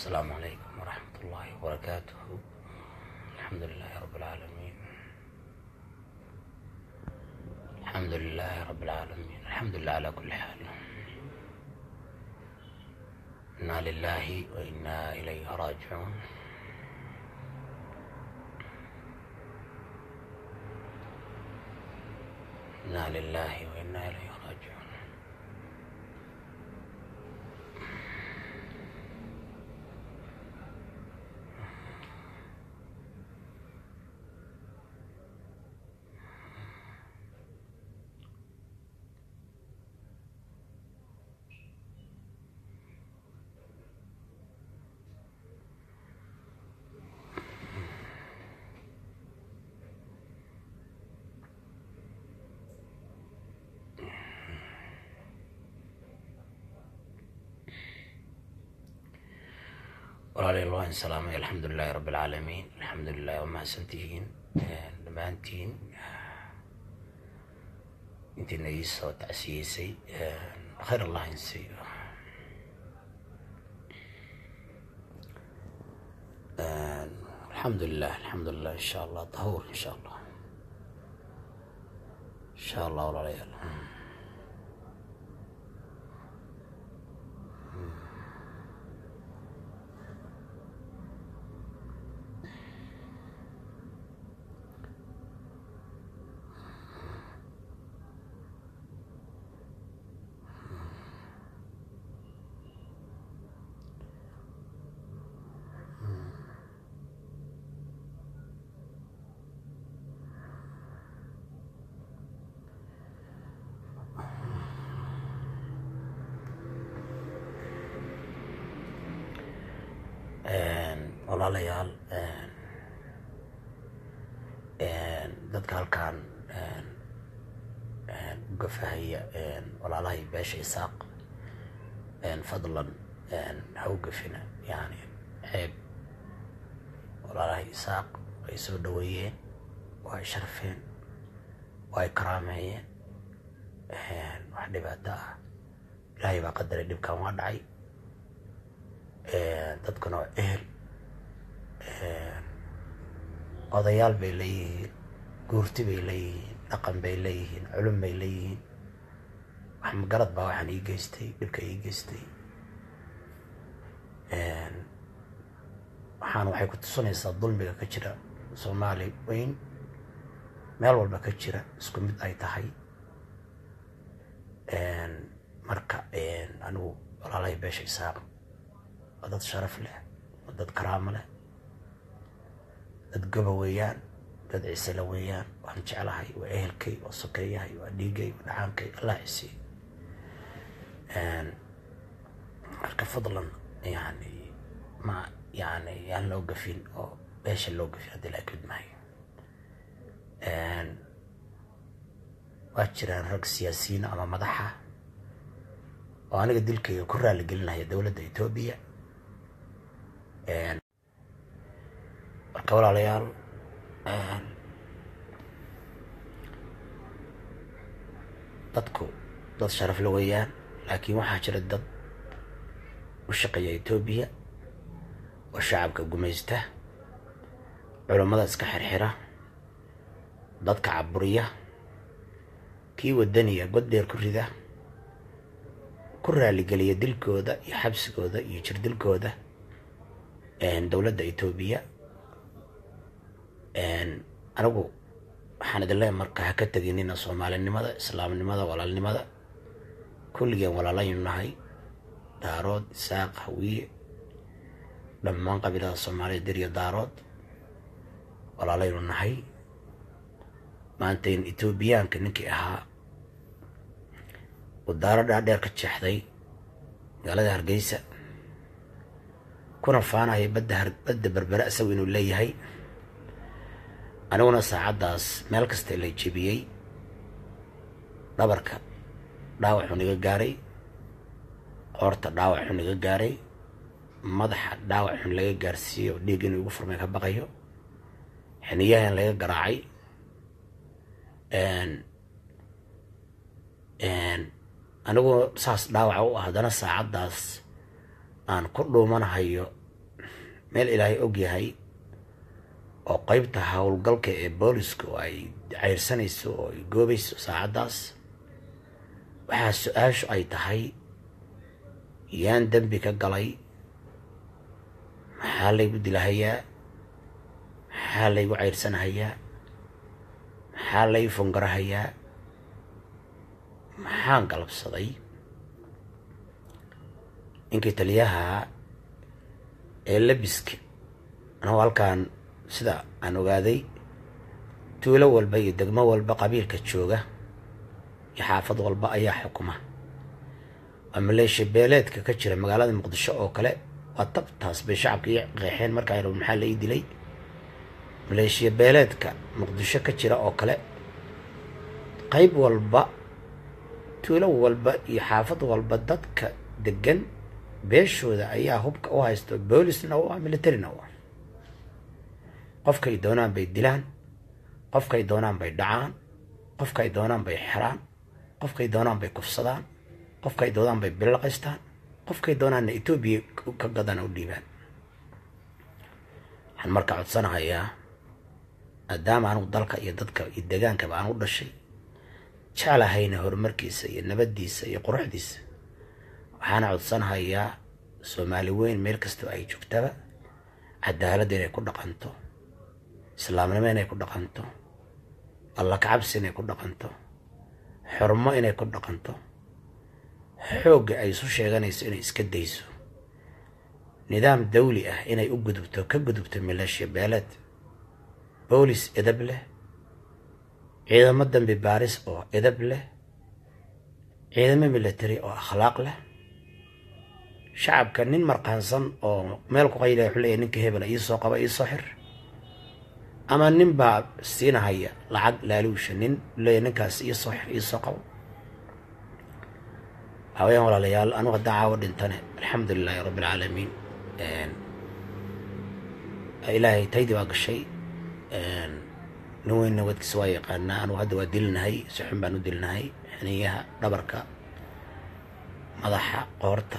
Asalaamu calaykum waraxmat ullaahi wabarakaatuhu. Alxamdu lilaahi rabbi alcaalamiin, alxamdu lilaahi rabbi alcaalamiin, alxamdu lilah calaa kulli xaal. Inna lilaahi wa inna ilayhi raajicuun. Inna lilaahi wa inna ilayhi raajicuun. Walaalayaal, waan salaamay. Alxamdu lilaahi rabbi alcaalamiin, alxamdu lilah. Waa mahadsantihiin dhammaantiin intiina ii soo tacsiyeysay. Khayr Allah in siiyo. Alxamdu lilah, alxamdu lilah. Insha Allah tahuur, insha Allah, insha Allah walaalayaal. Walaalayaal, dadka halkan u gafahaya walaalahay beesha Isaaq, fadlan ha u gafina, yani ceeb. Walaalahay Isaaq way soo dhaweeyeen, waa ay sharfeen, waa ay karaameeyeen. Wax dhibaato ah Ilaahay baa qadaray, dhibkan waa dhacay. Dadkuna waa ehel, odayaal bay leeyihiin, guurti bay leeyihiin, dhaqan bay leeyihiin, culum bay leeyihiin. Wax magarad baa waxaan ii geystay, dhibka ii geystay. Waxaan waxay ku tusinaysaa dulmiga ka jira Soomaali weyn, meel walba ka jira, isku mid ay tahay. Marka anigu walaalahay beesha Isaaq waa dad sharaf leh, waa dad karaamo leh, dad goba weeyaan, dad cisela weeyaan. Waan jeclahay, waa ehelkay, waa sokeeyahay, waa dhiigay, waa dhacaankay. Allah cisiye. Marka fadlan, yani ma yani yaan loo gafin oo beesha loo gafin haddii la akid maayo. Waa jiraan rag siyaasiyiin ama madaxa oo aniga dilkayga ku raali gelinaya dowladda Etoobiya. Marka walaalayaal, dadku dad sharaf la weeyaan, laakiin waxaa jira dad u shaqeeya Etoobiya oo shacabka gumaysta, culummada iska xirxira, dadka caburiya, kii wadaniya god dheer ku rida, ku raaligeliya dilkooda iyo xabsigooda iyo jirdilkooda dowladda Etoobiya. Anigu waxaan idin leeyahay, marka ha ka teginina soomaalinimada, islaamnimada, walaalnimada. Kulligeen walaalaynu nahay, Daarood, Isaaq, Hawiye, dhammaan qabiilada Soomaalida, Dir iyo Daarood, walaalaynu nahay. Maantayn Etoobiyaanka ninkii ahaa uu daaro dhaadheer ka jeexday magaalada Hargeysa, kuna faanaya badda Berbere isagu inuu leeyahay, aniguna saacaddaas meel kasta la jebiyey, dhabarka dhaawac xun iga gaaray, qoorta dhaawac xun iga gaaray, madaxa dhaawac xun laga gaarsiiyey oo dhiig inuu igu furmay ka baqayo, xiniyahan laga garaacay. Anigu saas dhaawaca u ah, haddana saacaddaas aan ku dhuumanahayo Meel Ilaahay og yahay oo qeybta howlgalka ee boolisku ay ceyrsanayso oo ay goobayso saacaddaas. Waxaa su-aashu ay tahay, yaan dembi ka galay? Maxaa laygu dilahayaa? Maxaa laygu ceyrsanahayaa? Maxaa lay fongarahayaa? Maxaan galabsaday? Ninkii taliyaha ee labiska, anagoo halkaan sida aan ogaaday, tuulo walba iyo degmo walba qabiilka jooga iyo xaafad walba ayaa xukuma. Waa maleeshiya beeleedka ka jira magaalada Muqdisho oo kale. Waa tabtaas bay shacabka ii qeexeen markaa yar. Maxaa la ii dilay? Maleeshiya beeleedka Muqdisho ka jira oo kale, qayb walba, tuulo walba iyo xaafad walba dadka degan beeshooda ayaa hubka u haysto, boolisna u ah, militarina u ah. Qofkay doonaan bay dilaan, qofkay doonaan bay dhacaan, qofkay doonaan bay xiraan, qofkay doonaan bay kufsadaan, qofkay doonaan bay bilaqaystaan, qofkay doonaanna Etoobiya ka gadana u dhiibaan. Waxaan marka codsanahayaa, maadaama anugu dalka iyo dadka iyo degaankaba aan u dhashay, jeclahayna horumarkiisa iyo nabaddiisa iyo quruxdiisa, waxaana codsanahayaa Soomaali weyn meel kastoo ay joogtaba cadaalad inay ku dhaqanto, islaamnimo inay ku dhaqanto, Alla kacabsi inay ku dhaqanto, xurmo inay ku dhaqanto, xoogga ay isu sheeganayso inay iska dayso, nidaam dawli ah inay u gudubto, ka gudubto maleeshiya beeleed, boolis edab leh, ciidamo dambi baaris oo edab leh, ciidamo military oo akhlaaq leh. Shacabka nin marqaansan oo meel ku qaylaya wuxuu leeyahay, "Ninka hebela iisoo qaba, iisoo xir," ama nin baa siinahaya lacag laaluusha, nin leeyahay, "Ninkaas iisoo xir, iisoo qabo." Waxaa weyaan, walaalayaal, anugu haddaan caawo dhintane, alxamdu lilaahi rabbi alcaalamiin, Ilaahay taydii baa gashay. Nin weynna wadkiisa waa yaqaanaa. Anugu hadda waa dilinahay, si xun baan u dilinahay, xiniyaha, dhabarka, madaxa, qoorta,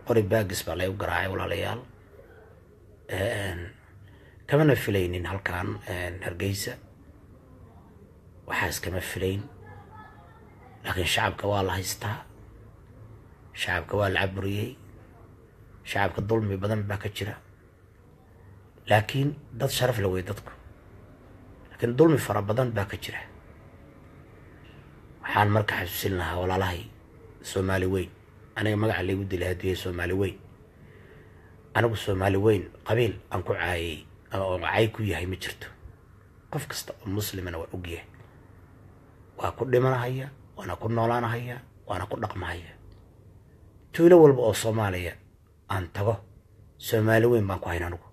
qori baagis baa laygu garaacay. Walaalayaal, kamana filaynin halkan Hargeysa, waxaas kama filayn, laakiin shacabka waa la haystaa, shacabka waa la caburiyey, shacabka dulmi badan baa ka jira. Laakiin dad sharaf la wey dadku, laakiin dulmi fara badan baa ka jira. Waxaan marka xasuusin lahaa walaalahay Soomaali weyn, aniga magaca laygu dilay hadduu yahay Soomaali weyn, anigu Soomaali weyn qabiil aan ku caayay ama oo cay ku yahay ma jirto. Qof kasta oo muslimana waa ogyahay. Waa ku dhimanahaya, waana ku noolaanahaya, waana ku dhaqmahaya. Tuulo walba oo Soomaaliya aan tago, Soomaali weyn baan ku hayn. Anigu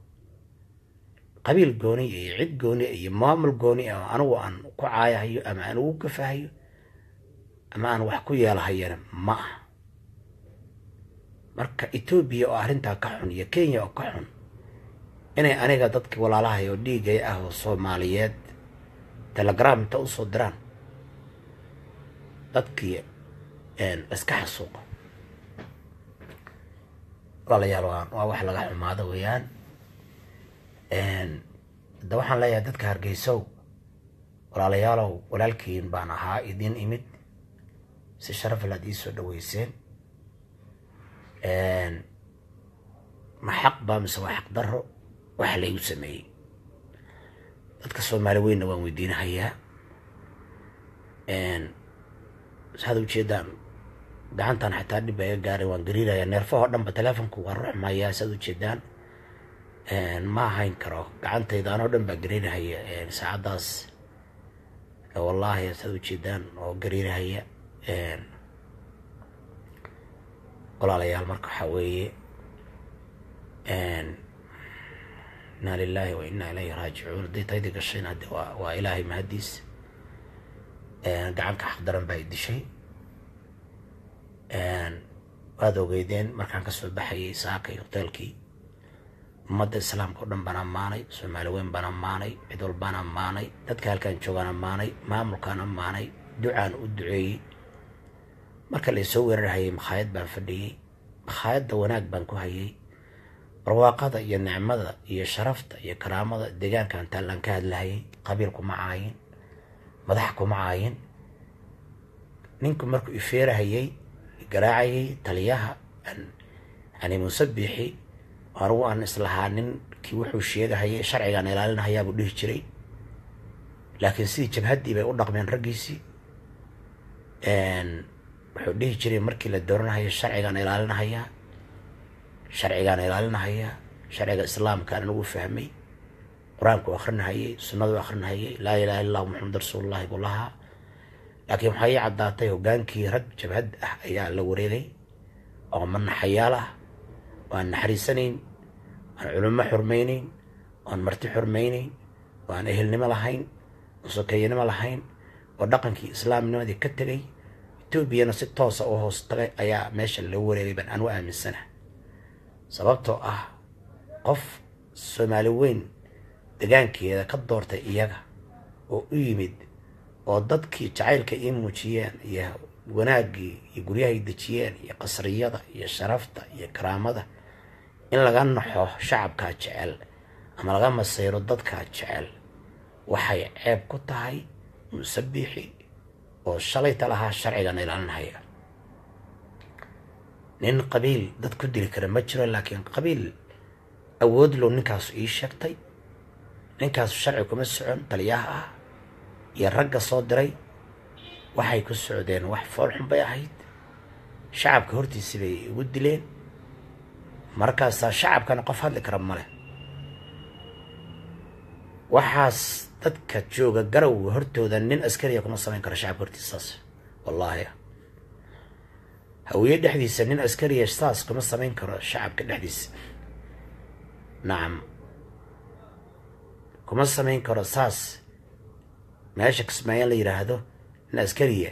qabiil gooni iyo cid gooni iyo maamul gooni ah anigu aan ku caayahayo ama aan ugu gafahayo ama aan wax ku yeelahayana ma aha. Marka Etoobiya oo arrintaa ka xun iyo Kenya oo ka xun inay aniga dadki walaalahay oo dhiigay ah oo Soomaaliyeed Telegram inta usoo diraan dadkii iska xasuuqa, walaalayaal, waa wax laga xumaado weeyaan. Hadda waxaan leeyahay dadka Hargeysow, walaalayaalow, walaalkiin baan ahaa, idin imid, si sharaf laad ii soo dhaweyseen. Ma xaq baa mise waa xaq daro waxa laygu sameeyey? Dadka Soomaali weynna waan weydiinahayaa. Saad ujeedaan, gacantan xataa dhib baa iga gaaray, waan gariirayaa, neerfahoo dhanba telefonku waa ruxmayaa. Saad ujeedaan, ma hayn karo gacantayda, anoo dhan baa gariirahaya saacaddaas, wallaahi, saad ujeedaan oo gariirahaya. Walaalayaal, marka waxaa weeye, inna lillahi wa inna ilayhi raajicuun. Haddii taydii gashayna hadde waa Ilaahay mahadiis. Gacanka xaqdaran baa i dishay. Waad ogeydeen markaan kasoo baxayay saakay hoteelkii, ummadda islaamka o dhan baan ammaanay, Soomaali weyn baan ammaanay, cid walbaan ammaanay, dadka halkaan joogaan ammaanay, maamulkaan ammaanay, ducaan u duceeyey. Marka laysoo weerarhayay makhaayad baan fadhiyey, makhaayadda wanaag baan ku hayay. Barwaaqada iyo nicmada iyo sharafta iyo karaamada deegaankan taallaan ka hadlahayay. Qabiil kuma caayin, madax kuma caayin. Ninku markuu ifeerahayay, garaacayay taliyaha yani Muuse Biixi, anigu aan islahaa ninkii wuxuu sheegahayay sharcigaan ilaalinahayaa buu dhihi jiray, laakiin sidii jabhaddii bay u dhaqmeen raggiisii. Wuxuu dhihi jiray markii la dooranahayo sharcigaan ilaalinahayaa, sharcigaan ilaalinahayaa, sharciga islaamkaan anigu fahmay, qur-aanku akrinahayay, sunnadu akrinahayay, laa ilaha illa allah Muxamad rasuulullahi buu lahaa. Laakiin waxaa ii caddaatay hoggaankii rag jabhad ah ayaa la wareegay oo manaxayaal ah, oo aan naxariisanayn, aan culimo xurmaynayn, oan marti xurmaynayn, oo aan ehelnimo lahayn, oon sokeeyanimo lahayn, oo dhaqankii islaamnimadii ka tegay, Etoobiyana si toosa u hoos tagay ayaa meesha la wareegay baan anu aaminsana. Sababtoo ah qof Soomaali weyn degaankeeda ka doortay iyaga oo u yimid oo dadkii jacaylka ii muujiyeen iyo wanaaggii iyo guryahay dejiyeen iyo qasriyada iyo sharafta iyo karaamada, in laga naxo shacabkaa jecel ama laga masayro dadkaa jecel waxay ceeb ku tahay Muuse Biixi oo shalayta lahaa sharcigan ilaalinhaya. Nin qabiil dad ku dili kara ma jiro, laakiin qabiil awood low ninkaasu ii sheegtay. Ninkaasu sharci kuma socon. Taliyaha ah iyo ragga soo diray waxay ku socdeen wax foolxun bay ahayd. Shacabka hortiisi bay igu dileen. Markaasaa shacabkana qof hadli kara male. Waxaas dadka jooga Garowe hortooda nin askariya kuma samayn karo shacabka hortiisa saas. Wallaahi, Hawiye dhexdiisa nin askariya saas kuma samayn karo shacabka dhexdiisa. Nacam, kuma samayn karo saas. Meesha Kismaayo la yidhaahdo nin askariya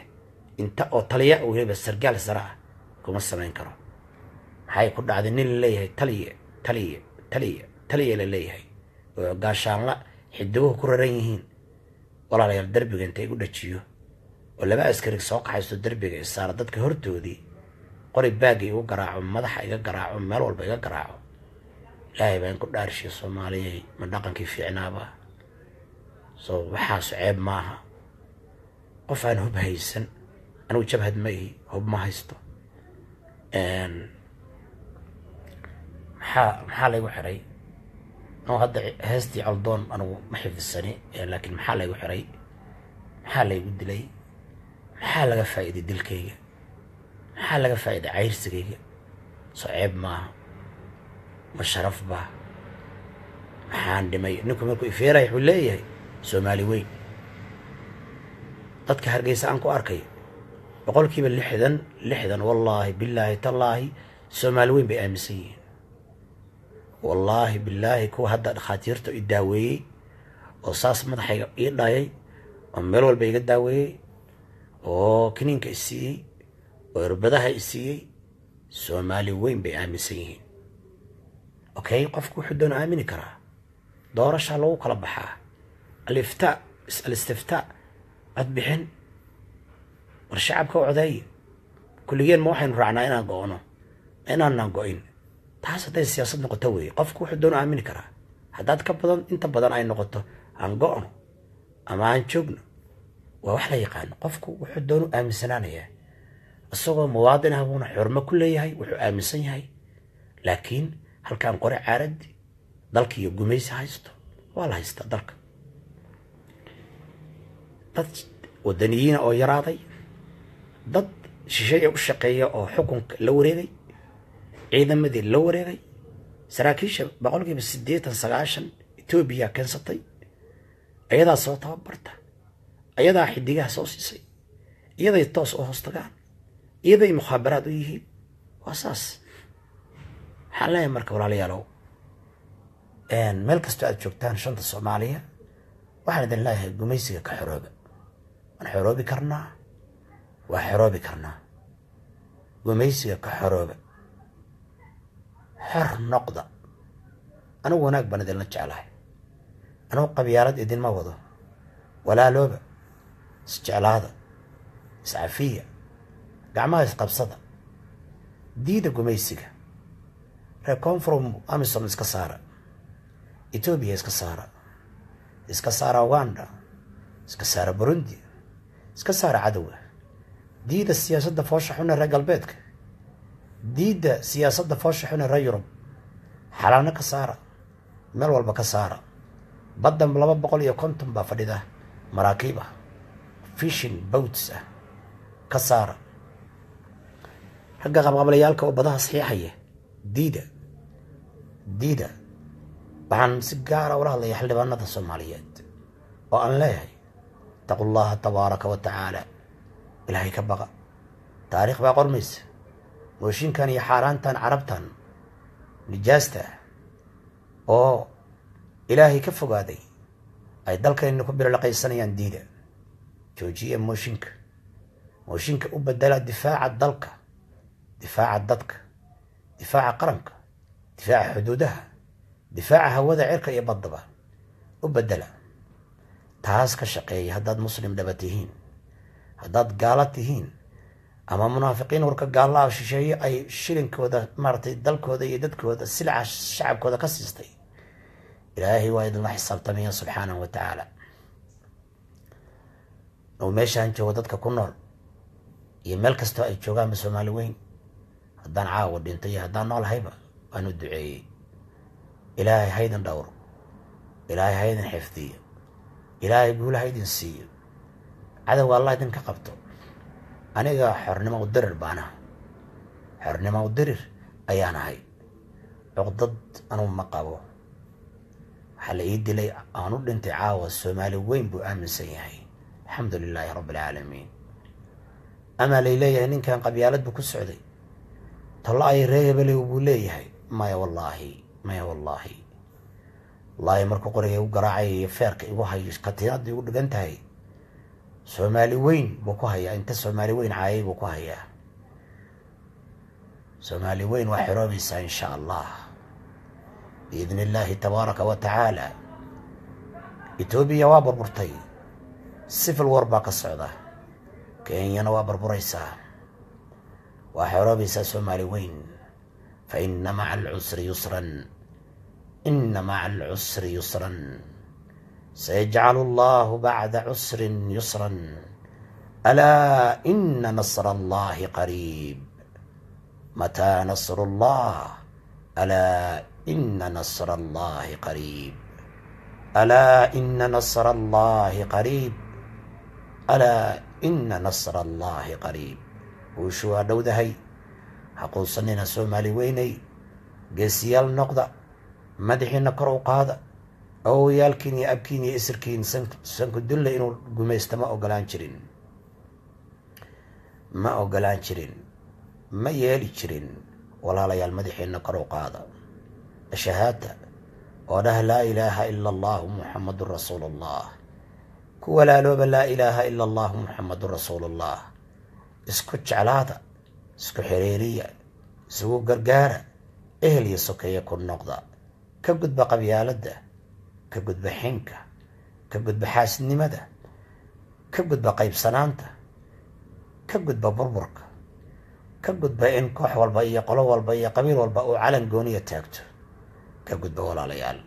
inta oo taliya weliba sargaal sare ah kuma samayn karo. Maxay ku dhacday nin la leeyahay taliye, taliye, taliye, taliye la leeyahay oo gaashaanla xidiguhu ku raran yihiin? Walaalayaal, derbiga inta igu dhajiyo oo laba askari soo kaxaysto, derbiga isaara, dadka hortoodii qori baagga igu garaaco, madaxa iga garaaco, meel walba iga garaaco, Ilaahay baan ku dhaarshiya, Soomaaliyay, ma dhaqankii fiicnaaba? Soo waxaasu ceeb maaha? Qof aan hub haysan, anigu jabhad ma ihi, hub ma haysto, maxaa laygu xiray? Anuu hadda heestii Coldoon anigu ma xifdisani, laakiin maxaa laygu xiray? Maxaa laygu dilay? Maxaa laga faa'iiday dilkayga? Maxaa laga faa'iiday cayrsigayga? Soo ceeb maaha? Ma sharaf baa? Maxaan dhimay? Ninku markuu ifeeraya wuxuu leeyahay Soomaali weyn. Dadka Hargeysa aan ku arkay 60%, 60, wallaahi, bilaahi, tallaahi, Soomaali weyn bay aaminsan yihiin. Wallaahi, bilaahi, kuwa hadda dhakhaatiirta i daaweeyey oo saas madaxayga ii dhayay oo meel walba iga daaweeyey oo kiniinka i siiyey oo irbadaha i siiyey, Soomaali weyn bay aaminsan yihiin. Okay, qofku wuxuu doona aamini karaa. Doorashaa lagu kala baxaa, aliftaa, alistiftaa, codbixin. War shacabka u codeeya. Kulligeen ma waxaynu raacnaa inaan go-no, inaanaan go-in? Taas hadday siyaasad noqoto weeye. Qofku wuxuu doona aamini karaa. Haddaad ka badan inta badan ay noqoto aan go-no ama aan joogno, waa wax la yaqaano. Qofku wuxuu doonu aaminsanaanayaa, isagoo muwaadin ah buuna xurmo ku leeyahay wuxuu aaminsan yahay. Laakiin halkaan qore caaradi dalka iyo gumaysi haysto, waa la haystaa dalka. Dad wadaniyiina oo yaraaday, dad shisheeya u shaqeeya oo xukunka la wareegay, ciidamadii la wareegay, saraakiisha 80%, 90 Etoobiya keensatay, ayadaa soo tababarta, ayadaa xidigaha soo siisay, iyaday toos u hoos tagaan, iyaday mukhaabaraad u yihiin. Waa saas. Waxaan leeyahay marka, walaalayaalow, meel kastoo aad joogtaan shanta Soomaaliya, waxaan idin leeyahay gumaysiga ka xorooba. Waan xoroobi karnaa, waa xoroobi karnaa. Gumaysiga ka xorooba, xor noqda. Anigu wanaag baan idinla jeclahay, anigu qabyaalad idinma wado. Walaalooba, isjeclaada, iscafiya, gacmaha isqabsada, diida gumaysiga. Reer koonfurum, AMISOM iska saara, Etoobiya iska saara, iska saara Uganda, iska saara Burundi, iska saara cadowga. Diida siyaasadda foosha xun ee reer galbeedka, diidda siyaasadda foosha xun ee reer Yurub. Xalaano ka saara, meel walba ka saara. Baddan 250 baa fadhida, maraakiib ah, fishing boats ah, ka saara. Ragga qabqablayaalka oo badaha saxiixaya, diida, diida. Waxaan si gaara ula hadlaya xildhibaanada Soomaaliyeed oo aan leeyahay: اتقوا الله تبارك وتعالى, Ilaahay ka baqa. Taariikh baa qormaysa. Mooshinkan iyo xaaraantan Carabtan nijaasta ah oo Ilaahay ka fogaaday ay dalkayna ku bilolaqaysanayaan, diida, joojiya mooshinka. Mooshinka u bedela difaaca dalka, difaaca dadka, difaaca qaranka, difaaca xuduudaha, difaaca hawada, cirka iyo baddaba u bedela. Taas ka shaqeeya haddaad Muslim dhaba tihiin. Haddaad gaalo tihiin ama munaafiqiin warka gaalaha shisheeye ay shilinkooda maaratay, dalkooda iyo dadkooda, silca shacabkooda ka siistay, Ilaahay waa idinla xisaabtamaya subxaanahu wa tacaala. Oo meeshaan joogo dadka ku nool iyo meel kastoo ay joogaanba, Soomaali weyn, haddaan caawa dhintay iyo haddaan noolahayba, waan u duceeyey. Ilaahay haydin dhowro, Ilaahay haydin xifdiyo, Ilaahay guula haydin siiyo, cadowga Allah idinka qabto. Aniga xornimo u dirir baanaha, xornimo u dirir ayaan ahay. Cuqdad anuu ma qabo. Waxaa la ii dilay, aan u dhintay caawa, Soomaali weyn buu aaminsan yahay. الحمد لله رب العالمين. Amaa lay leeyahay ninkan qabyaalad buu ku socday, tollo ay ree hebeley buu leeyahay. Maya, wallaahi maya, wallaahi wallaahi, markuu qoriga igu garaacay iyo feerka igu hayo, katiinadda igu dhigan tahay, Soomaali weyn buu ku hayaa. Inta Soomaali weyn caayay buu ku hayaa. Soomaali weyn waa xoroobaysaa إن شاء الله بإذن الله تبارك وتعالى. Etoobiya waa burburtay, civil war baa ka socda. Kenyana waa burburaysaa, waa xoroobaysaa Soomaali weyn. فإن مع العسر يسرا، إن مع العسر يسرا، سيجعل الله بعد عسر يسرا، ألا إن نصر الله قريب، متى نصر الله، ألا إن نصر الله قريب، ألا إن نصر الله قريب، ألا إن نصر الله قريب. Guushu waa dhowdahay, ha quusanina Soomaali weynay. Geesiyaal noqda, madaxiina kor u qaada. Awowyaalkiin iyo abkiin iyo isirkiin sankudulle inuu gumaysto ma ogolaan jirin, ma ogolaan jirin, ma yeeli jirin. Walaalayaal, madaxiina kor u qaada, shahaata oo dhah لا إله إلا الله محمد رسول الله. Ku walaalooba لا إله إلا الله محمد رسول الله. Isku jeclaada, isku xiriiriya, isugu gargaara, ehel iyo sokeeye ku noqda. Ka gudba qabyaaladda, ka gudba xinka, ka gudba xaasidnimada, ka gudba qaybsanaanta, ka gudba burburka, ka gudba in koox walba iyo qolo walba iyo qabiil walba uu calan gooniya taagto. Ka gudba, walaalayaal.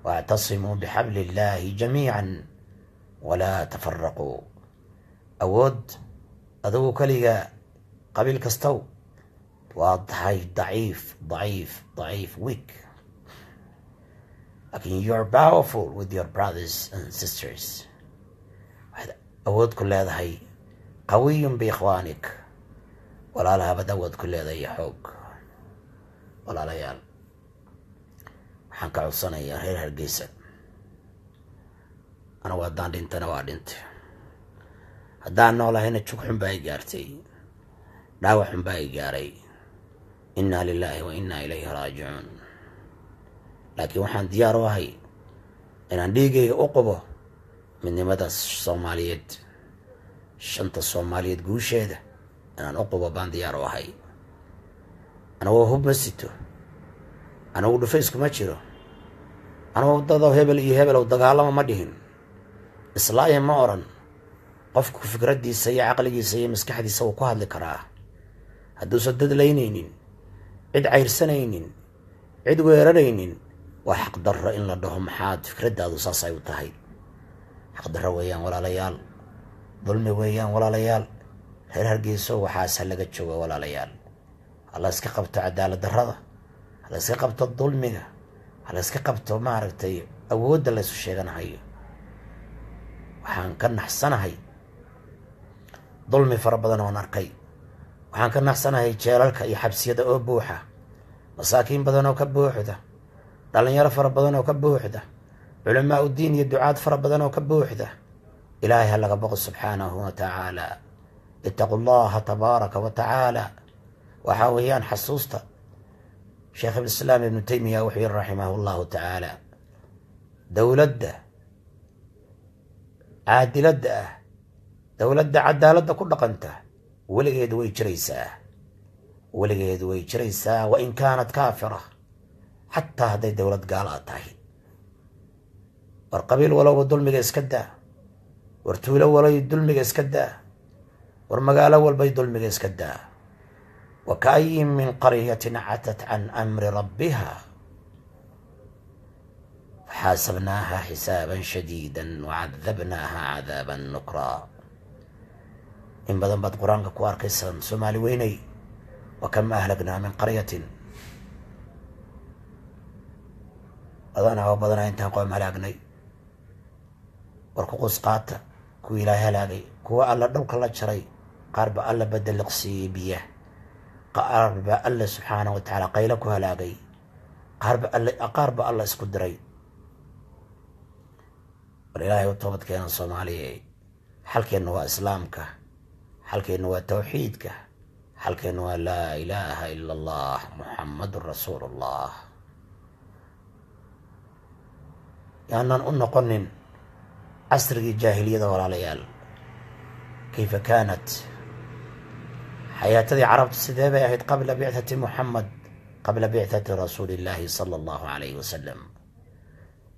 واعتصموا بحبل الله جميعا ولا تفرقوا. Awood adigu keliga, qabiil kastow, waa tahay daciif, daciif, daciif, weak, laakiin you're powerful with your brothers and sisters. Waxaad awood ku leedahay قوي بإخوانك, walaalahabad awood ku leedahay iyo xoog. Walaalayaal, waxaan ka codsanayaa reer Hargeysa, anigu haddaan dhintana waa dhintay, haddaan noolahayna jug xun baa i gaartay, dhaawac xun baa i gaaray. إنا لله وإنا إليه راجعون. Laakiin waxaan diyaar u ahay inaan dhiigayga u qubo midnimada Soomaaliyeed, shanta Soomaaliyeed guusheeda inaan u qubo baan diyaar u ahay. Anagoo hub ma sito, anigu dhufayskuma jiro, anigoo dado hebel iyo hebelow dagaalama ma dhihin, islaaya ma odhan. Qofku fikraddiisa iyo caqligiisa iyo maskaxdiisa wuu ku hadli karaa hadduusan dad laynaynin, cid cayrsanaynin. Cid weeraraynin waa xaqdarro in la dhaho maxaad fikradaadu saas ay u tahay. Xaqdarro weeyaan walaalayaal, dulmi weeyaan walaalayaal. Reer Hargeyso waxaas ha laga jooga walaalayaal. Hala iska qabto cadaalad darrada, hala iska qabto dulmiga, hala iska qabto maaragtay awoodda laysu sheeganahayo. Waxaan ka naxsanahay dulmi fara badan oon arkay. Waxaan ka naxsanahay jeelalka iyo xabsiyada oo buuxa, masaakiin badan oo ka buuxda, dhalinyaro fara badan oo ka buuxda, culamaa u diin iyo ducaad fara badan oo ka buuxda. Ilaahay ha laga boqo subxaanahu wa tacaala. Ittaqu llaha tabaaraka wa tacaala. Waxaa weeyaan xasuusta Sheekh Iblislaam Ibnu Taymiya wuxuu yiri raximahu llahu tacaala, dowladda caadiladda ah, dowladda cadaaladda ku dhaqanta weligeed way jiraysaa, weligeed way jiraysaa, wa in kaanat kaafira, xataa hadday dowlad gaal a tahay. War qabiil walowba dulmiga iska daa, war tuulo walay dulmiga iska daa, war magaalo walbay dulmiga iska daa. Wa kaayin min qaryatin catat can amri rabbiha faxaasabnaaha xisaaban shadiida wacadabnaaha cadaaban nukraa. In badan baad qur-aanka ku arkaysaan Soomaali weynay. Wa kam ahlagnaa min qaryatin, badanaa oo badanaa intaan qoom halaagnay. War ku qusqaata kuwii Ilaahay halaagay, kuwa Alla dhulka la jaray, qaar ba Alla bedeliqsiiyey biyaha, qaar ba Alla subxaana wa tacaala qaylo ku halaagay, qaar ba Alla isku diray. War Ilaahay u toobad keena Soomaaliya. Xalkeenna waa Islaamka, xalkeenna waa tawxiidka, xalkeenna waa laa ilaaha ila Allah Muxammadun rasuulu Allah. Yaanan u noqonin casrigii jaahiliyada walaalayaal. Kayfa kaanat xayaatadii carabtu? Sidee bay ahayd qabla bicthati Muxamed, qabla bicthati rasuuli illaahi sala allahu calayhi wasalam?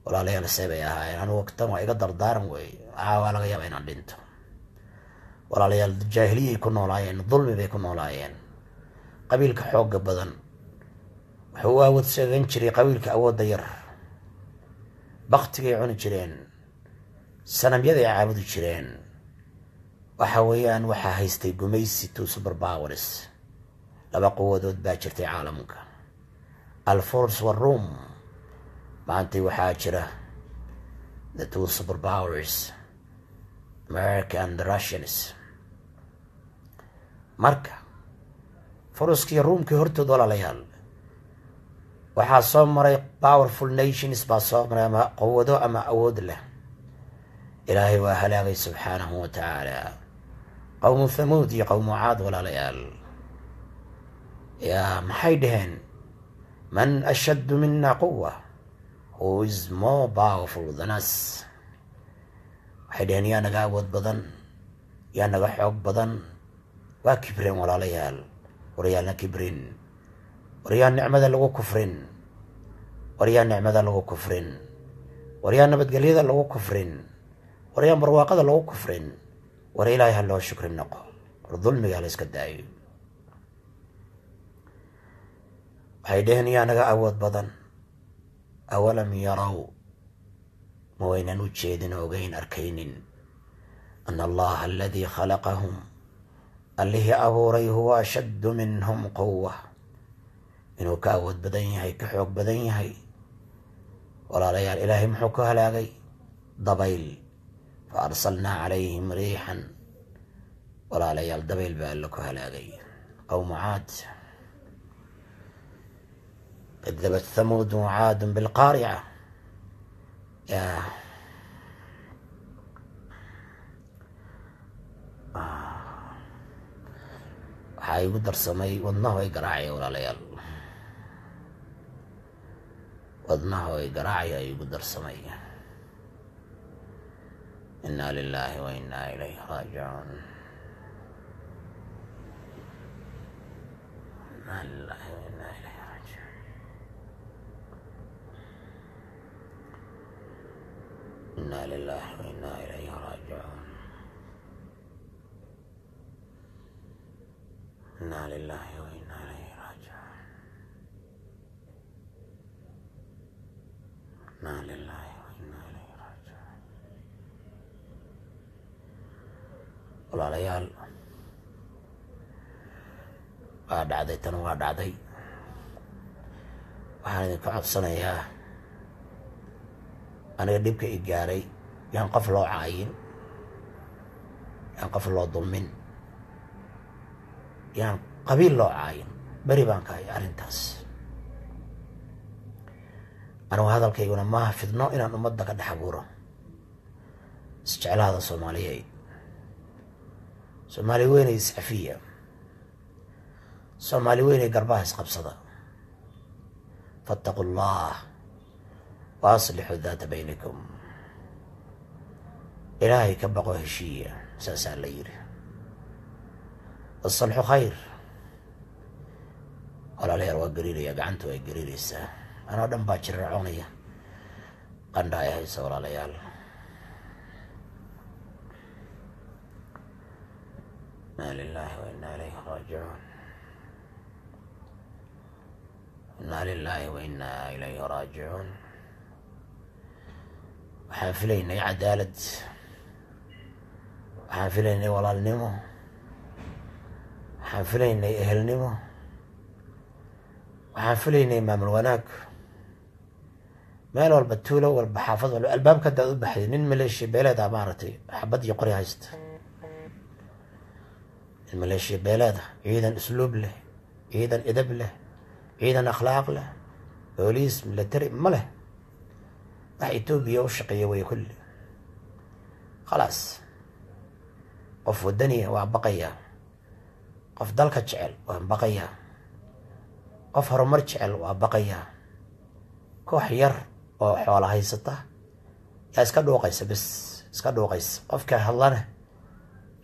Walaalayaal, see bay ahaayeen? Anugu tan waa iga dardaaran weey, waa laga yaaba inaan dhinto. Walaalayaal, jaahiliyay ku noolaayeen, dulmi bay ku noolaayeen. Qabiilka xoogga badan wuxuu u awood sheegan jiray qabiilka awoodda yar. Baktigay cuni jireen, sanamyaday caabudi jireen. Waxa weeyaan waxaa haystay gumaysi, two super powers, laba quwadood baa jirtay caalamka, Alfurs wa Room. Maantay waxaa jira the two super powers, America and the Russians. Marka Furuskiiyo Ruumkii hortood, walaalayaal, waxaa soo maray powerful nations baa soo maray, ama quwado ama awood leh. Ilaahay waa halaagay subxaanahu wa tacaala, qowmu Thamuud iyo qowmu Caad. Walaalayaal, yaa maxay dhaheen? Man ashaddu mina quwa? Who is more powerful than us? Waxay dhaheen, yaa naga awood badan? Yaa naga xoog badan? Waa kibreen walaalayaal. Waryaalna kibrin, waryaa nicmada lagu kufrin, waryaa nicmada lagu kufrin, waryaa nabadgelyada lagu kufrin, waryaa barwaaqada lagu kufrin. War Ilaahay ha loo shukri noqo, war dulmiga la iska daayo. Waxay dheheen, yaa naga awood badan? Awalam yarow, ma waynan u jeedin, ogeyn, arkaynin, ana Allaha aladii khalaqahum, allihii abuuray, huwa ashaddu minhum quwa, inuu ka awood badan yahay, ka xoog badan yahay? Walaalayaal, Ilaahay muxuu ku halaagay? Dabayl. Fa arsalnaa calayhim riixan. Walaalayaal, dabayl baa Alla ku halaagay qowmu Caad. Kadabat Thamuud wacaadun bilqaarica. Ya waxaa igu darsamay, wadnahu ay garaacaya walaalayaal, wadnahu ay garaacaya igu darsamay. Inna lilahi wa inna ilayhi raajicuun. Inna lilahi wa inna ilayhi raajicuun. Inna lilahi wa inna ilayhi raajicuun. Inna lilahi wa inna ilayhi raajicuun. Innaa lillaahi wa innaa ilayhi raajicuun. Walaalayaal, waa dhacday, tan waa dhacday. Waxaan idinka codsanayaa, aniga dhibka i gaaray yaan qof loo caayin, yaan qof loo dulmin, yaan qabiil loo caayin. Beri baan ka hay arrintaas. Anigu hadalkayguna maaha fidno inaan ummadda ka dhex abuuro. Isjeclaada Soomaaliyeed, Soomaali weynay iscafiya, Soomaali weynay garbaha isqabsada. Fattaquu allah wa aslixuu daata baynikum. Ilaahay ka baqo, heshiiya, saasaa la yiri. Asalxu khayr. Walaalayaal, waa gariiraya, gacantu way gariiraysaa, anoo dhan baa jirracoonaya, qandha ay haysa. Walaalayaal, inaa lilaahi wa innaa ilayhi raajicuun, innaa lilaahi wa innaa ilayhi raajicuun. Waxaan filaynay cadaalad, waxaan filaynay walaalnimo, waxaan filaynay ehelnimo, waxaan filaynay maamul wanaag. Meel walba, tuulo walba, xaafad walba, albaabka haddaad u baxday, nin maleeshiya beeleeda maaragtay xabad iyo qori haysta, nin maleeshiya beeleeda, ciidan usluub leh, ciidan edab leh, ciidan akhlaaq leh, booliis military ma leh. Wax Etoobiya u shaqeeya way kulli. Khalaas, qof wadaniya waa baqayaa, qof dalka jecel waa baqayaa, qof horumar jecel waa baqayaa. Koox yar oo xoola haysata yaa iska dhuuqaysa, bes iska dhuuqaysa. Qofka hadlana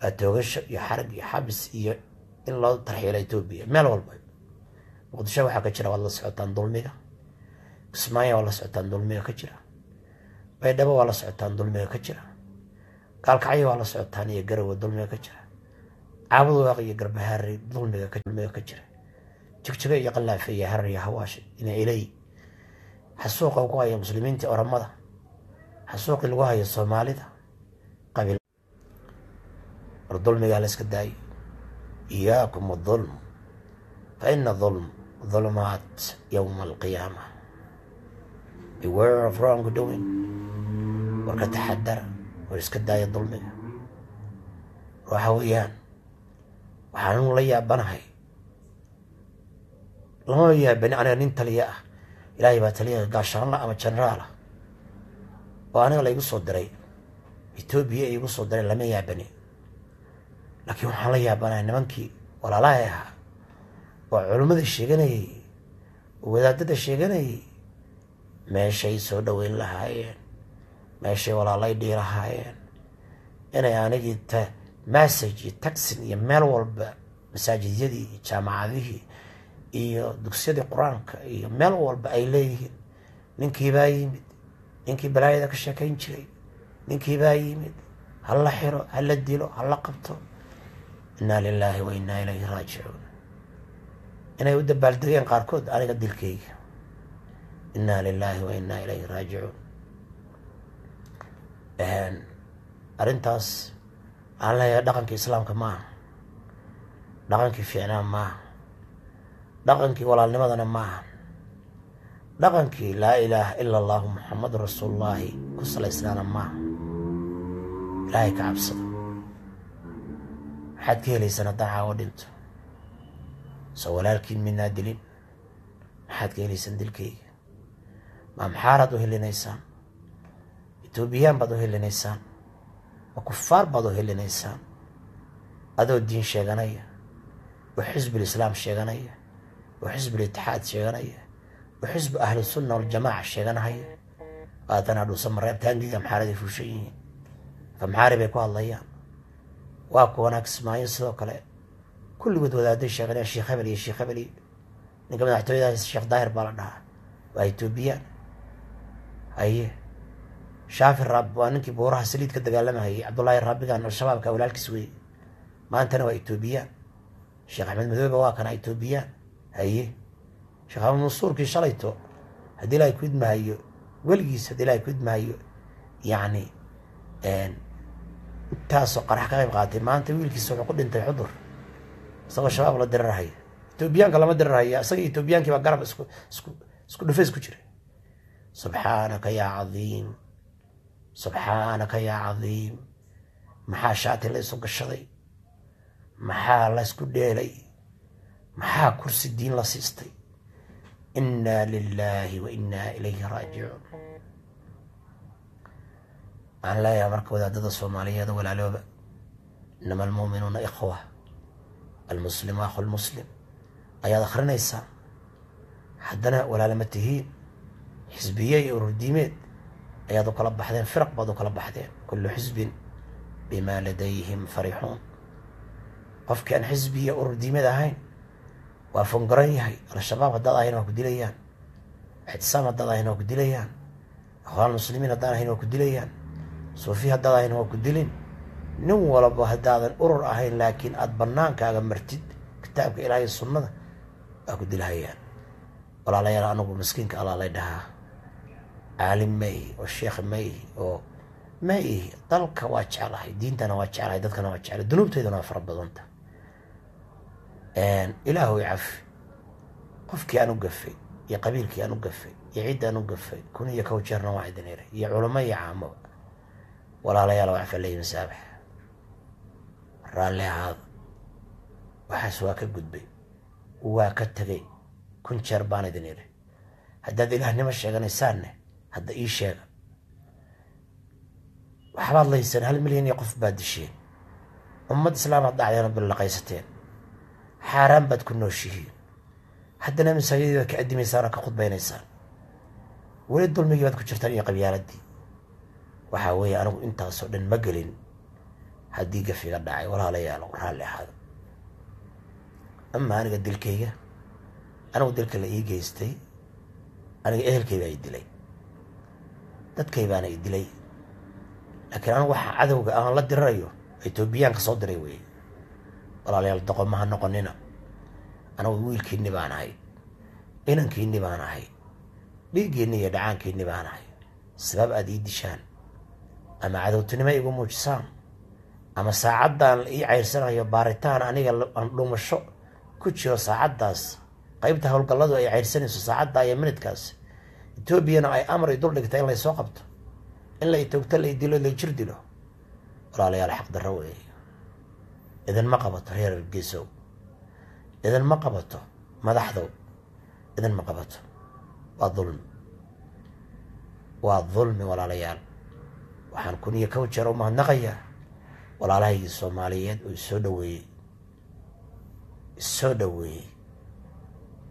waa toogasho iyo xarag iyo xabis iyo in loo tarxiilo Etoobiya. Meel walba, Muqdisho waxaa ka jira waad la socotaan dulmiga, Kismaayo waa la socotaan dulmiga ka jira, Baydhabo waa la socotaan dulmiga ka jira, Gaalkacyo waa la socotaan iyo Garowe dulmiga ka jira, Caabudwaaq iyo Garbahaari dulmiga ka jira, Jigjigo iyo Qalaafe iyo Harar iyo Hawaash ina ilay, xasuuqa ku haya muslimiinta Oromada, xasuuqii lagu hayo Soomaalida qabiil. War dulmigaa la iska daayo. Iyaakum adulm fa ina dulm dhulumaat yowma alqiyaama. Beware of wrong doing. War ka taxadara, war iska daaya dulmiga. Waxa weeyaan waxaanu la yaabanahay, lama yaabani aniga nin taliya ah, Ilaahay baa taliya, gaashaanla ama jenaraal ah oo aniga la igu soo diray, Etoobiya igu soo diray, lama yaabani. Laakiin waxaan la yaabanahay nimankii walaalahay ahaa oo culimmada sheeganayay oo wadaadada sheeganayay, meeshay soo dhaweyn lahaayeen, meeshay walaalay dhihi lahaayeen, inay anigii ta message iyo taxin iyo meel walba, masaajidyadii iyo jaamacadihii iyo dugsiyadii Qur-aanka iyo meel walba ay leeyihiin, "Ninkii baa yimid, ninkii balaayada ka sheekayn jiray, ninkii baa yimid, ha la xiro, ha la dilo, ha la qabto." Innaa lilaahi wa innaa ilayhi raajicuun. Inay u dabaaldegeen qaarkood aniga dilkayga. Innaa lilaahi wa innaa ilayhi raajicuun. Arrintaas aan leeyahay dhaqankii Islaamka maaha, dhaqankii fiicnaa maaha, dhaqankii walaalnimadana maaha, dhaqankii laa ilaaha ila allahu Muxamadu rasuulullaahi ku salaysnaana maaha. Ilaahay ka cabsado. Maxaad ka helaysaan haddaan caawo dhinto? Soo walaalkiin midnaa dilin. Maxaad ka helaysaan dilkayga? Ma Amxaaraad u helinaysaan? Etoobiyaan baad u helinaysaan? Ma kufaar baad u helinaysaan? Adoo diin sheeganaya oo xisbul Islaam sheeganaya oo xisbul Itixaad sheeganaya oo xisbu Ahlusunna Waljamaaca sheeganahaya, haatana Dhuusa Mareeb taangiga Amxaaraday fuushan yihiin, Amxaari bay ku hadlayaan. Waa kuwanaa Kismaayo sidoo kale kulligood wadaaday sheeganaya, Sheekh hebel iyo Sheekh hebel iyo ninka madaxtooyadaas Sheekh Daahir baa la dhahaa, waa Etoobiyaan. Haye, Shaafi Raab waa ninkii buuraha saliid ka dagaalamayay, Cabdullaahi Raabigan Al-Shabaabka walaalkiis weeye, maantana waa Etoobiyaan. Sheekh Axmed Madoobe waa kana Etoobiyaan. Haye, Sheekh Axmed Mansuurkii shalayto haddii Ilaahay ku idmahayo Weligiis hadda Ilaahay ku idmaayo, yacni intaasoo qarax ka qayb qaatay. Maanta wiilkiisa wuxuu ku dhintay Xudur isagoo Shabaab la dirirahaya. Etoobiyaanka lama dirirhaya, isaga Etoobiyaankii baa garab isku dhufays ku jira. Subxaanaka yaa cadiim, subxaanaka yaa cadiim. Maxaa shaati la isu gashaday? Maxaa la isku dheelay? Maxaa kursi diin la siistay? Inaa lilaahi wa inaa ilayhi raajicuun. Waxaan leeyahay marka wadaadada Soomaaliyeed, walaalooba, inama almuuminuuna ikhwa, almuslimu akhu lmuslim ayaad akrinaysaa, haddana walaalama tihiin. Xisbiye iyo ururdiimeed ayaad u kala baxdeen, firaq baad u kala baxdeen. Kullu xisbin bimaa ladayhim farixuun. Qofkii aan xisbi iyo ururdiimeed ahayn waa fongaran yahay. Al-Shabaab haddaad ahayn waa ku dilayaan, Ictisaam haddaad ahayn waa ku dilayaan, Ikhwaan Muslimiin haddaan ahayn waa ku dilayaan, Suufi haddaad ahayn waa ku dilin. Nin walba haddaadan urur ahayn laakiin aada bannaankaaga martid kitaabka Ilaahay, sunnada, waa ku dilhayaan. Walaalayaal, anigu miskiinka Allah lay dhahaa, caalim ma ihi oo sheekh ma ihi oo ma ihi. Dalka waa jeclahay, diintana waa jeclahay, dadkana waa jeclahay, dunuubtaydana waa fara badanta. Ilaahu i cafi qofkii aan u gafay iyo qabiilkii aan u gafay iyo ciddaan u gafay. 1001 jeerna waa idin iray, iyo culamo iyo caamaba. Walaalayaal, waa cafa masaabax, raalli ahaada. Waxaas waa ka gudbay, waa ka tegay. 1000 jeer baan idin iri. Haddaad ilaahnimo sheeganaysaanne, hadda ii sheega waxbaad layseen. 1 milyan iyo qof baad disheen, ummad islaamaad dhacdeen oo billaqaysateen, xaaraan baad ku nooshihiin. Haddana masaajidii baad ka adimaysaan oo ka khudbaynaysaan. Weli dulmigii baad ku jirtaan iyo qabyaaladii. Waxaa weeye, anigu intaasoo dhan ma gelin. Haddii gafiga dhacay, walaalayaal, raalli ahaado. Ama aniga dilkayga, anigu dilka la ii geystay, aniga ehelkay baa i dilay, dadkay baana i dilay. Laakiin anigu waxaa cadowga aan la dirirayo Etoobiyaanka soo diray weeye. Walaalayaal, doqoma ha noqonina. Anigu wiilkiinni baan ahay, inankiinni baan ahay, dhiiggiinni iyo dhacaankiinni baan ahay. Sabab aad ii dishaan ama cadowtinimo igu muujisaan ama saacaddan la ii ceyrsanayo baaritaan, aniga aan dhuumasho ku jiro saacaddaas, qaybta howlgalladu ay ceyrsanayso saacadda iyo minidkaas, Etoobiyana ay amar i dul dhigta in laysoo qabto, in la itoogto, la idilo, la jir dilo, walaalayaal, xaq darro weeye. Idinma qabato reer Hargeysow, idinma qabato madaxdow, idinma qabato. Waa dulmi, waa dulmi. Walaalayaal, waxaan 1001 jeer u mahadnaqayaa walaalahaygii Soomaaliyeed oo isoo dhaweeyey, isoo dhaweeyey,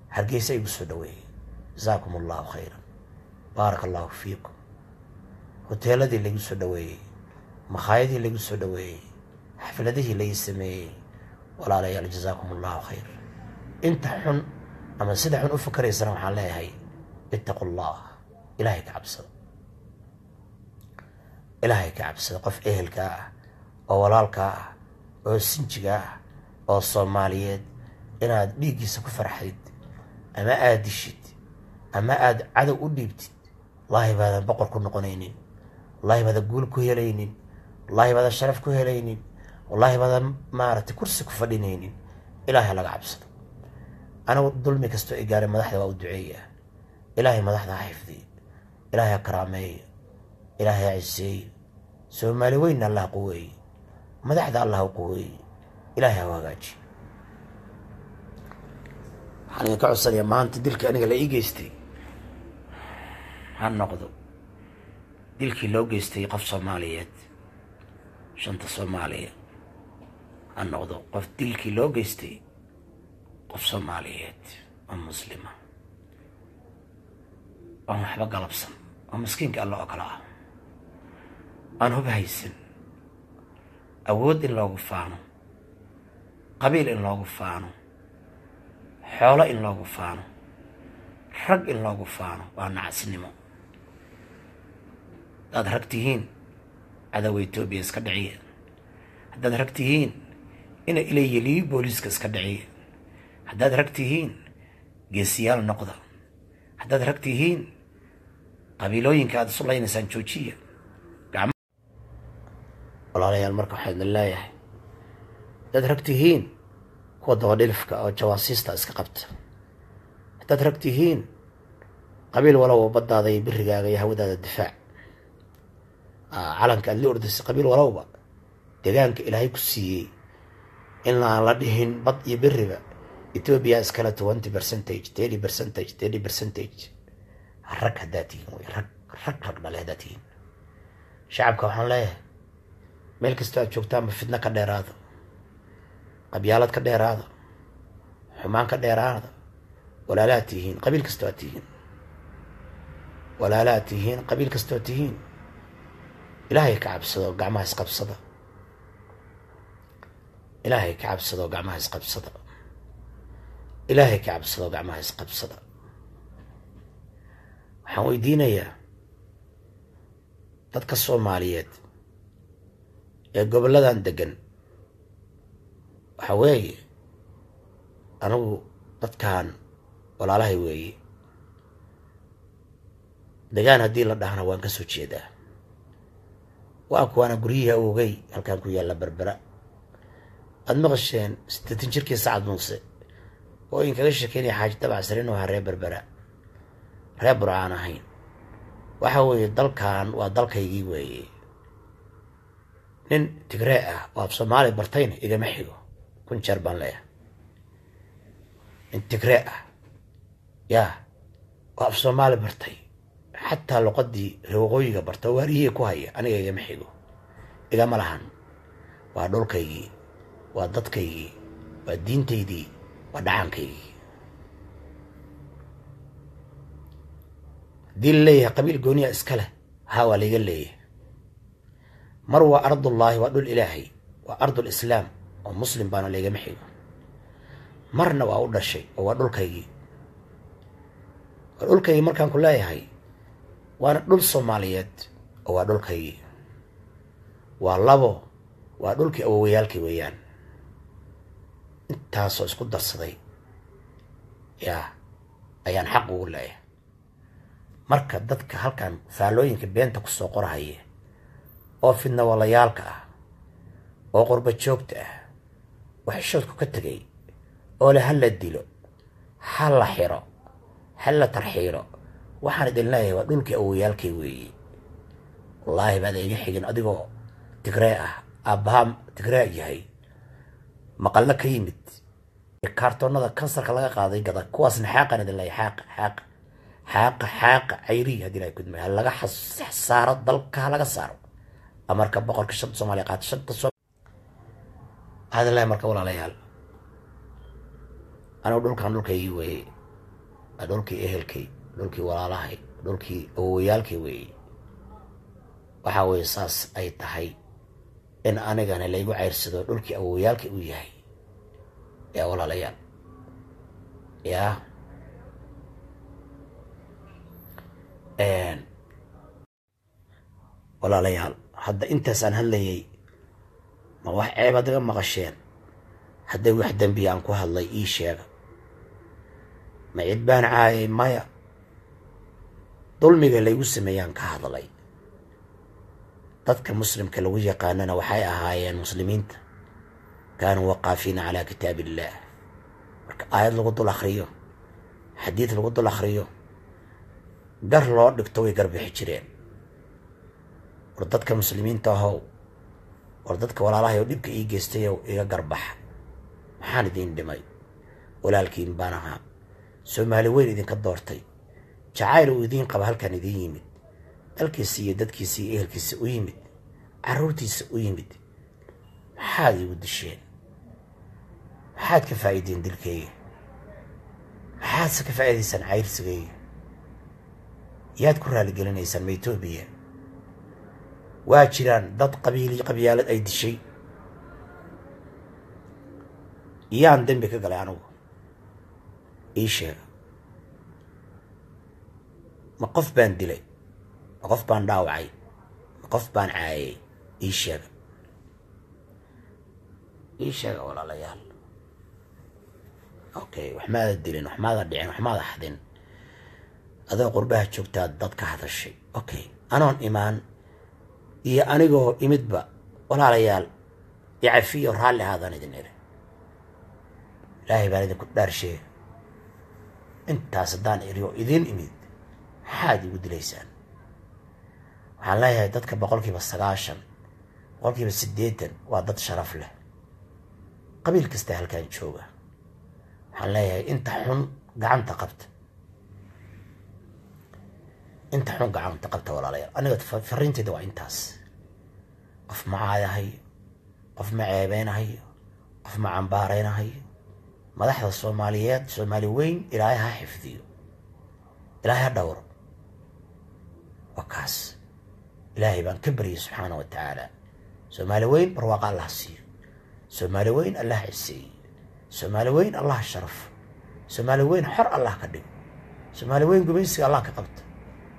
Hargeysa igu soo dhaweeyey. Jasaakum Allahu khayran, baaraka Allahu fiikum. Hoteeladii lagu soo dhaweeyey, makhaayadii lagu soo dhaweeyey, xafladihii lai sameeyey, walaalayaal, jasaakum Allahu khayr. Inta xun ama sida xun u fakaraysana waxaan leeyahay: ittaqu Allah, Ilaahay ka cabsada, Ilaahay ka cabsada. Qof ehelkaa ah oo walaalkaa ah oo sinjiga ah oo Soomaaliyeed inaad dhiiggiisa ku farxdid ama aada dishid ama aada cadow u dhiibtid, wallaahi baadan boqor ku noqonaynin, wallaahi baadan guul ku helaynin, wallaahi baadan sharaf ku helaynin, wallaahi baadan maaragtay kursi ku fadhinaynin. Ilaahay laga cabsado. Anigu dulmi kastoo i gaaray, madaxda waa u duceeyaa. Ilaahay madaxda ha xifdiyo, Ilaahay ha karaameeyo, Ilaahay ha ciseeyo. Soomaali weynna Allah quweeye, madaxda Allah ha quweeye, Ilaahay ha hagaajiyo. Waxaan idinka codsanayaa, maanta dilka aniga la ii geystay ha noqdo dilkii loo geystay qof Soomaaliyeed, shanta Soomaaliya ha noqdo, qof dilkii loo geystay qof Soomaaliyeed oo muslima oon waxba galabsan, oo miskiinka Alla oo kale ah, aan hub haysan, awood in loogu faano, qabiil in loogu faano, xoolo in loogu faano, rag in loogu faano waa nacasnimo. Haddaad rag tihiin, cadowga Etoobiya iska dhiciya. Haddaad rag tihiin, ina ilayeliyo booliiska iska dhiciya. Haddaad rag tihiin, geesiyaal noqda. Haddaad rag tihiin, Qabiilooyinka aad isu laynaysaan joojiya. Walaalayaal, marka waxaa idin leeyahay, haddaad rag tihiin, kuwa dabadhilifka oo jawaasiista iska qabta. Haddaad rag tihiin, qabiil walowba baddaada iyo birigaaga iyo hawadaada difaac. Calanka aad la ordaysay, qabiil walowba deegaanka Ilaahay ku siiyey in aan la dhihin bad iyo beriba Ethiopia iskale, 20%, 30%, 30%. Rag haddaad tihiin wey, rag rag rag dhale haddaad tihiin. Shacabka waxaan leeyahay, meel kastoo aad joogtaanba fidno ka dheeraado, qabyaalad ka dheeraado, xumaan ka dheeraado. Walaalaad tihiin, qabiil kastoo aad tihiin. Walaalaad tihiin, qabiil kastoo tihiin. Ilaahay ka cabsado, gacmaha isqabsada. Ilaahay ka cabsado, gacmaha isqabsada. Ilaahay ka cabsado, gacmaha isqabsada. Waxaan weydiinayaa dadka Soomaaliyeed ee gobolladan degan, waxa weeye, anigu dadkan walaalahay weeye. Degaan haddii la dhahna waan ka soo jeedaa. Waa kuwaana guryihii awogey halkan ku yaalla Berbera. Aad maqasheen 80 jirkii Sacad Muuse oo inkaga sheekeynaya Xaaji Dabacsar inuu ahaa reer Berbera, reer Burcaan ahayn. Waxa weeye, dalkan waa dalkaygii weeye. Nin Tigree ah oo af Soomaali bartayna igama xigo, kun jeer baan leeyahay. Nin Tigree ah yaa oo af Soomaali bartay, xataa luqadii reer waqooyiga barta oo waariyihii ku haya, aniga igama xigo, igama lahan. Waa dhulkaygii, waa dadkaygii, waa diintaydii, waa dhacaankaygii. Haddii la leeyahay qabiil gooniya iska leh, haa, waa laiga leeyahay. Mar waa ardullaahi, waa dhul Ilaahay, waa ardul Islaam oo Muslim baana, laygama xigo. Marna waa u dhashay oo waa dhulkaygii. Waa dhulkaygii markaan ku leeyahay, waana dhul Soomaaliyeed oo waa dhulkaygii. Waa labo, waa dhulkii awowayaalkii weeyaan. Intaasoo isku darsaday yaa ayaan xaq ugu leeyahay. Marka dadka halkan faallooyinka beenta kusoo qorahaya oo fidna walayaalka ah oo qurba joogta ah oo xishoodku ka tegay oo le ha la dilo, ha la xiro, ha la tarxiilo, waxaan idin leeyahay, waa dhulkii awowayaalkay weeye. Wallaahi baad iga xigin adigoo Tigree ah, aabbaha Tigree yahay, maqallo ka yimid, kaartoonada kansarka laga qaaday gada. Kuwaasna xaaqan idin leeyahay, xaaqa, xaaqa, xaaqa, xaaqa cayriy. Haddii Ilahay kudmay, ha laga saaro dalka, ha laga saaro. Amarka boqorka shanta Soomaaliya qaata, shanta soo waxaan idin leeyahay. Marka walaalayaal, anigu dhulkan dhulkaygii weeye. Waa dhulkii ehelkay, dhulkii walaalahay, dhulkii awowayaalkay weeye. Waxaa weeye, saas ay tahay in anigana laygu ceyrsado dhulkii awowayaalkay uu yahay. Yaa walaalayaal, yaa walaalayaal, hadda intaas aan hadlayay ma wax ceebaad iga maqasheen? Hadday wax dembiya aan ku hadlay ii sheega. Ma cid baan caayay? Maya. Dulmiga laygu sameeyaan ka hadlay. Dadka Muslimka lagu yaqaanana waxay ahaayeen Muslimiinta kaanuu waqaafiina calaa kitaab illaah. Marka aayad lagu dul akhriyo, xadiid lagu dul akhriyo, gar loo dhigto, way garbixi jireen. War dadka Muslimiinta ahow, war dadka walaalahay oo dhibka ii geystayow, iga garbaxa. Maxaan idiin dhimay? Walaalkiin baan ahaa, Soomaali weyn idinka doortay, jacayl uu idiin qaba halkaan idiin yimid, dalkiisa iyo dadkiisa iyo ehelkiisa u yimid, carruurtiisa u yimid. Maxaad iigu disheen? Maxaad ka faa'iideen dilkayga? Maxaadse ka faa'iidaysaan cayrsigayga? Yaad ku raaliggelinaysaan, ma Etoobiya? Waa jiraan dad qabiili qabyaalad ay dishay. Yaan dembi ka galay anigu? Ii sheega. Ma qof baan dilay? Ma qof baan dhaawacay? Ma qof baan caayay? Ii sheega, ii sheega, walaalayaal. Okay, wax maada dilin, wax maada dhicin, wax maada xadin. Adoo qurbaha joogtaa dad ka hadashay. Okay, anoon imaan iyo anigoo imidba walaalayaal icafiyo raalli ahaadaan idin iri. Ilaahay baan idinku dhaarshee, intaas haddaan iri oo idiin imid maxaad igu dilaysaan? Waxaan leeyahay dadka 90%, 80% waa dad sharaf leh, qabiil kasta halkan jooga. Waxaan leeyahay inta xun gacanta qabta, inta xun gacanta qabta walaalayaal. Aniga fariintayda waa intaas. Qof ma caayahayo, qof ma ceebeynahayo, qof ma cambaareynahayo. Madaxda Soomaaliyeed, Soomaali weyn, Ilaahay ha xifdiyo, Ilaahay ha dhowro. Waa kaas, Ilaahay baan ka baryay subxaana wa tacaala. Soomaali weyn barwaaqa Allah siiyo, Soomaali weyn Allah ciseeyo, Soomaali weyn Allah sharafo, Soomaali weyn xor Allah ka dhigo, Soomaali weyn gumaysiga Allah ka qabto,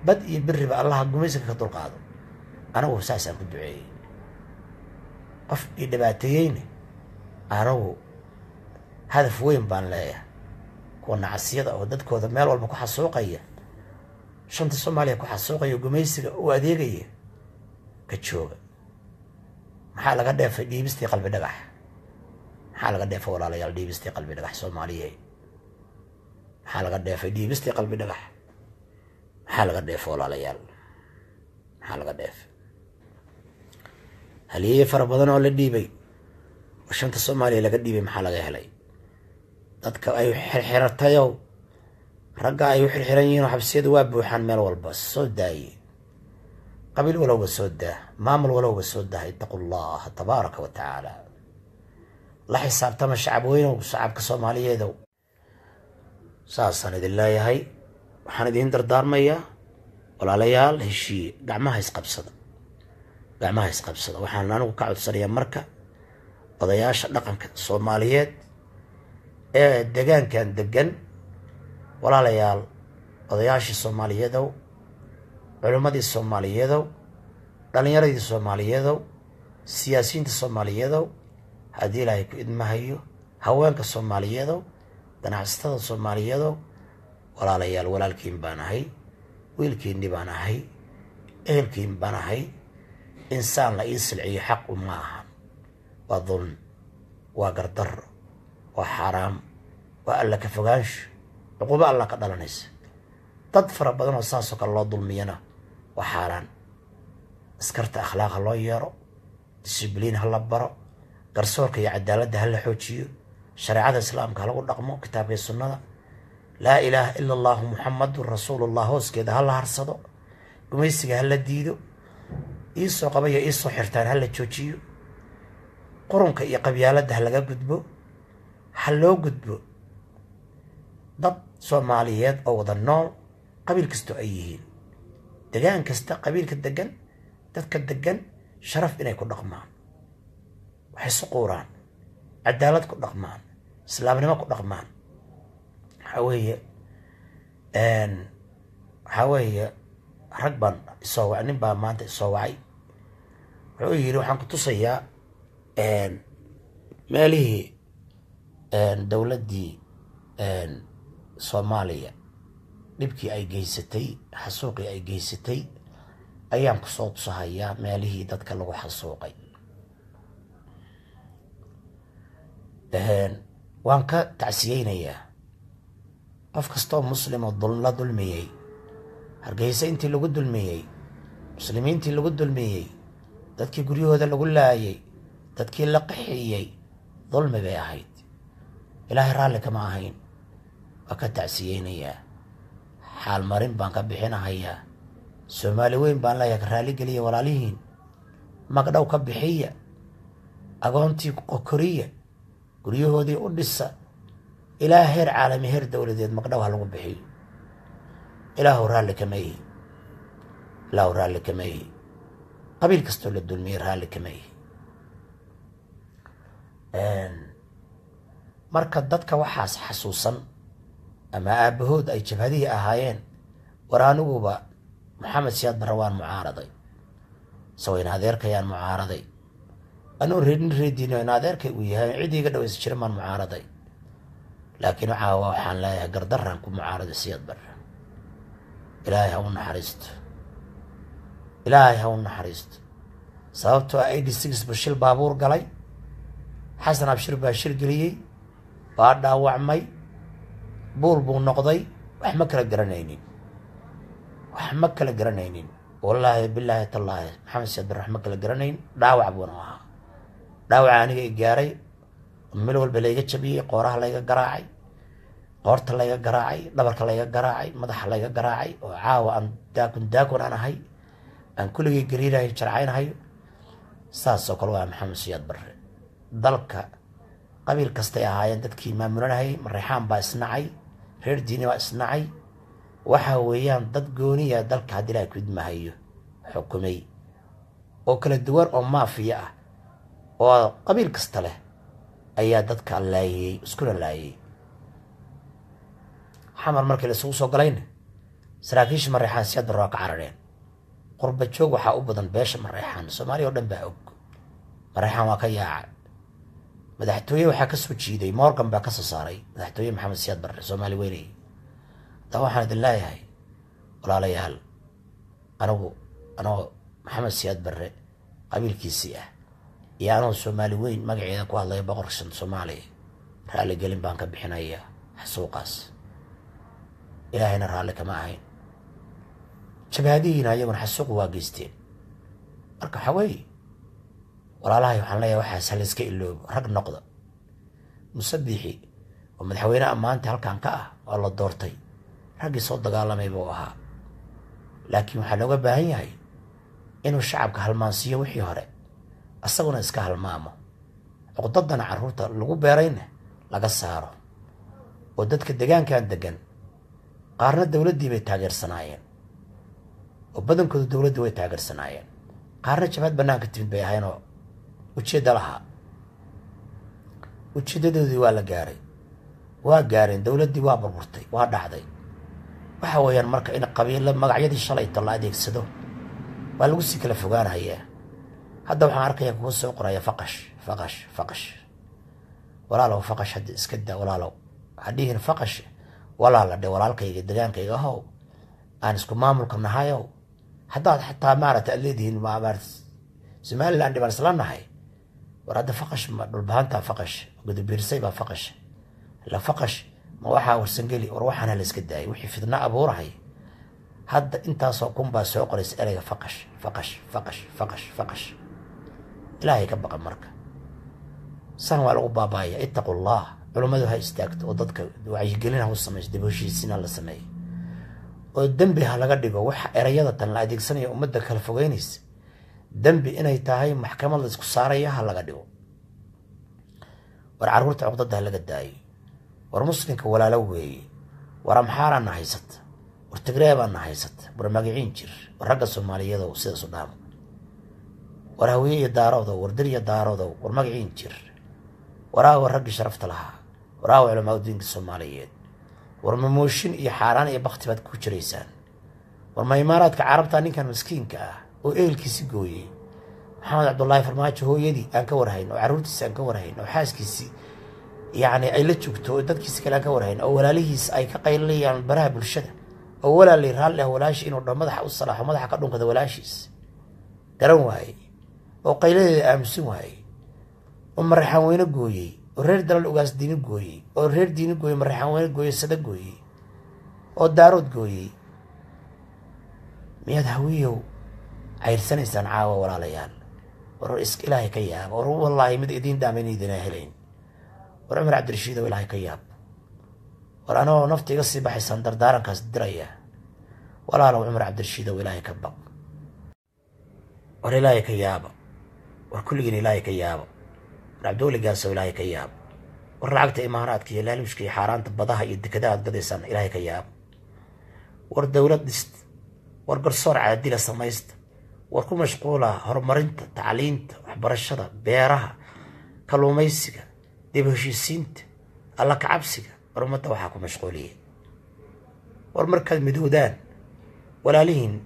bad iyo biriba Allah gumaysiga ka dulqaado. Anigu saasaan ku duceeyey. Qof ii dhibaateeyeyne anigu hadaf weyn baan leeyahay. Kuwa nacasyada oo dadkooda meel walba ku xasuuqaya, shanta Soomaaliya ku xasuuqaya, gumaysiga u adeegaya, ka jooga. Maxaa laga dheefay dhiibistii Qalbi Dhagax? Maxaa laga dheefay walaalayaal dhiibistii Qalbi Dhagax? Soomaaliye, maxaa laga dheefay dhiibistii Qalbi Dhagax? Maxaa laga dheefay walaalayaal? Maxaa laga dheefay halyeeye fara badan oo la dhiibay oo shanta Soomaaliya laga dhiibay? Maxaa laga helay? Dadka ay xirxiratayow, ragga ay u xirxiran yihiin oo xabsiyadu waa buuxaan meel walba, soo daaye. Qabiil walowba soo daa, maamul walowba soo daa. Ittaqu llaha tabaaraka wa tacaala, la xisaabtama shacab weynow, shacabka Soomaaliyeedow. Saasaan idin leeyahay. Waxaan idiin dardaarmayaa walaalayaal, heshiiye, gacmaha isqabsada, gacmaha isqabsada. Waxaan anigu ka codsanayaa marka odayaasha dhaqanka Soomaaliyeed ee degaankan degan, walaalayaal, odayaashii Soomaaliyeedow, culimmadii Soomaaliyeedow, dhallinyaradii Soomaaliyeedow, siyaasiyiinta Soomaaliyeedow, haddii Ilaahay ku idmahayo, haweenka Soomaaliyeedow, ganacsatada Soomaaliyeedow, walaalayaal, walaalkiin baan ahay, wiilkiinni baan ahay, ehelkiin baan ahay. Insaan la ii silciyo xaq uma ahan. Waa dulmi, waa gardarro, waa xaaraam, waa Alla ka fogaansho, cuqubo Alla ka dhalanaysa. Dad fara badan oo saasoo kale loo dulmiyana waa xaaraan. Askarta akhlaaq ha loo yeero, discibliin ha la baro, garsoorka iyo cadaaladda ha la xoojiyo, shareecada Islaamka ha lagu dhaqmo, kitaabka iyo sunnada, laa ilaaha ila allahu Muxamadun rasuulullah hooskeeda ha la harsado, gumaysiga ha la diido, iisoo qabaya iisoo xirtaan ha la joojiyo, qurunka iyo qabyaaladda ha laga gudbo, ha loo gudbo dad Soomaaliyeed oo wada nool, qabiil kastoo ay yihiin, degaan kasta, qabiilka degan, dadka degan sharaf inay ku dhaqmaan, waxay isu quuraan, cadaalad ku dhaqmaan, islaamnimo ku dhaqmaan. Waxaa weeye rag baan isoo wacay, nin baa maanta isoo wacay, wuxuu yidhi waxaan ku tusayaa meelihii dowladdii Soomaaliya dhibkii ay geysatay, xasuuqii ay geysatay ayaan kusoo tusahayaa, meelihii dadka lagu xasuuqay. Waan ka tacsiyeynayaa qof kastoo muslim oo la dulmiyey. Hargeysa intii lagu dulmiyey, muslimiintii lagu dulmiyey, dadkii guryahooda lagu laayay, dadkii la qaxiyey, dulmi bay ahayd, Ilaahay raalli kama ahayn. Waa ka tacsiyeynayaa, xaalmarin baan ka bixinahayaa. Soomaali weyn baan leeyahay, ka raalligeliya walaalihiin, magdhow ka bixiya, agoontii koriya, guryahoodii u dhisa, ilaa heer caalami, heer dowladeed magdhow ha lagu bixiyo. Ilaahu raalli kama ihi, Ilaahu raalli kama ihi. Qabiil kastoo la dulmiyey raalli kama ihi. Marka dadka waxaas xasuusan ama aabbahood ay jabhadihii ahaayeen, war aniguba Maxamed Siyaad Barre waan mucaaraday, isagoo in adeerkayaan mucaaraday, anuu nin reediino in adeerkay uu yahay, cid iiga dhawaysa jiran baan mucaaraday. Laakiin caawa waxaan leeyahay gardaraan ku mucaaraday Siyaad Barre. Ilaahay ha u naxariisto, Ilaahay ha u naxariisto. Sababtoo ah 86 buu shil baabuur galay, Xasan Abshir baa shir geliyey, waa dhaawacmay, buul buu noqday. Wax ma kala garanaynin, wax ma kala garanaynin, wallaahi bilaahi tallaahi. Maxamed Siyaad Barre wax ma kala garanayn, dhaawac buuna ahaa. Dhaawaca aniga i gaaray, meel walba layga jabiyey, qooraha layga garaacay, qoorta layga garaacay, dhabarka layga garaacay, madaxa layga garaacay, oo caawa aan daakun daakun aan ahay, aan kulligay gariirayo, jarcaynahayo. Saas oo kale waa Maxamed Siyaad Barre. Dalka qabiil kastay ahaayeen dadkii maamulanahayay, Mareexaan baa isnacay, reer diini baa isnacay. Waxa weeyaan dad gooniya dalka haddii Ilahay kudmahayo xukumay oo kala duwan oo maafiya ah oo qabiil kasta leh ayaa dadka laayiyey, iskuna laayiyey. Xamar markii la isugu soo galayna saraakiisha Mareexaan Siyaad Barre waa ka carareen. Qurba joog waxaa u badan beesha Mareexaan, Soomaaliya oo dhan baa og, Mareexaan waa ka yaaca. Madaxtooye waxaa ka soo jiiday Morgan baa ka soo saaray madaxtooye Maxamed Siyaad Barre, Soomaali weynay. Haddaba waxaan idin leeyahay walaalayaal, anigu anoo Maxamed Siyaad Barre qabiilkiisii ah iyo anoo Soomaali weyn magaceeda ku hadlaya, boqorka shanta Soomaaliya, raaligelin baan ka bixinaya xasuuqaas. Ilaahayna raalli kama ahayn, jabhadihiina iyaguna xasuuq waa geysteen. Marka waxaa weeye walaalahay, waxaan leeyahay waxaas ha layska iloobo, rag noqda. Musabixi oo madaxweyne ammaanta halkan ka ah oo la doortay, raggii soo dagaalamay buu ahaa, laakiin waxaa looga baahan yahay inuu shacabka halmaansiiyo wixii hore, asaguna iska halmaamo, cuqdadana carruurta lagu beerayna laga saaro. Oo dadka degaankan degan qaarna dowladdii bay taageersanaayeen, oo badankooda dowladdii way taageersanaayeen, qaarna jabhad bannaanka timid bay ahayn oo ujeedda lahaa. Ujeeddadoodii waa la gaaray, waa gaareen, dowladdii waa burburtay, waa dhacday. Waxa weeyaan marka in qabiilo magacyadii shalayto la adeegsado waa lagu sii kala fogaanayaa. Hadda waxaan arkayaa kuwa soo qoraya faqash, faqash, faqash. Walaalow faqash hadda iska daa, walaalow hadhihin faqash, walaala dhe walaalkayga degaankayga ahow, aan isku maamulka nahayow. Haddaad xataa maaragta aad leedihiin maarata Somaliland baan isla nahay, war hadda faqash ma Dhulbahantaa faqash, Gudubiirsay baa faqash, la faqash ma waxaa Warsangeli? War waxaana la iska daayay wixii fidno abuurahay. Hadda intaasoo kun baa soo qoraysa ereyga faqash, faqash, faqash, faqash, faqash. Ilaahay ka baqa. Marka san waa lagu baabaaya. Ittaqu llah, culummadu ha istaagto oo dadka wacyigelin ha u samayso, dib heshiisiin ha la sameeyo, oo dembi ha laga dhigo waxa erayada tan la adeegsanaya ummadda kala fogeynaysa. Dembi inay tahay maxkamad la isku saaraya ha laga dhigo. War carruurta cuqdada ha laga daayo. War muslimka walaalo weeye. War Amxaaraana haysata, war Tigreebaana haysata, war magiciin jir. War ragga Soomaaliyeedow sidaas u dhaamo. War Hawiye iyo Daaroodow, war Dir iyo Daaroodow, war magaciin jir. Waraawa raggii sharafta lahaa, waraawa culamaa diinka Soomaaliyeed. War mamooshin iyo xaaraan iyo bakti baad ku jiraysaan? War ma Imaaraadka Carabta ninkan miskiinka ah oo ehelkiisi gooyey, Maxamed Cabdullaahi Farmaajo, hooyadii aan ka warhayn, oo carruurtiisi aan ka warhayn, oo xaaskiisii yacni ay la joogto, oo dadkiisi kale aan ka warhayn, oo walaalihiis ay ka qaylinayaan baraha bulshada, oo walaalay raalli ah walaashi inuu dho madaxa u salaaxo, madaxa ka dhunkada walaashiis garan waayey, oo qayladeeda aamusin waayey, oo Maraxaan weyne gooyey, oo reer Dalal Ugaas Diini gooyey, oo reer Diini gooyey, Maraxaan weyne gooyey, Sada gooyey, oo Daarood gooyey, miyaad Hawiyow cayrsanaysaan caawa? Walaalayaal, war is Ilaahay ka yaaba. War wallaahi mid idiin dhaamayn idina helayn. War Cumar Cabdirashiid oo Ilaahay ka yaab. War anoo nafta iga sii baxaysaan dardaarankaas diraya. Walaalow Cumar Cabdirashiid oo Ilaahay ka baq. War Ilaahay ka yaaba. War kulligiin Ilaahay ka yaaba. War Cabdiweligaasoo Ilaahay ka yaaba. War lacagta Imaaraadka iyo laaluushka iyo xaaraanta badaha iyo dekadaha aad gadaysaan, Ilaahay ka yaaba. War dowlad dhist, war garsoor caadila samaysta, war ku mashquula horumarinta tacliinta, waxbarashada, beeraha, kalluumaysiga, dib heshiisiinta, alla kacabsiga. War ummadda waxaa ku mashquuliya. War markaad midoodaan walaalihiin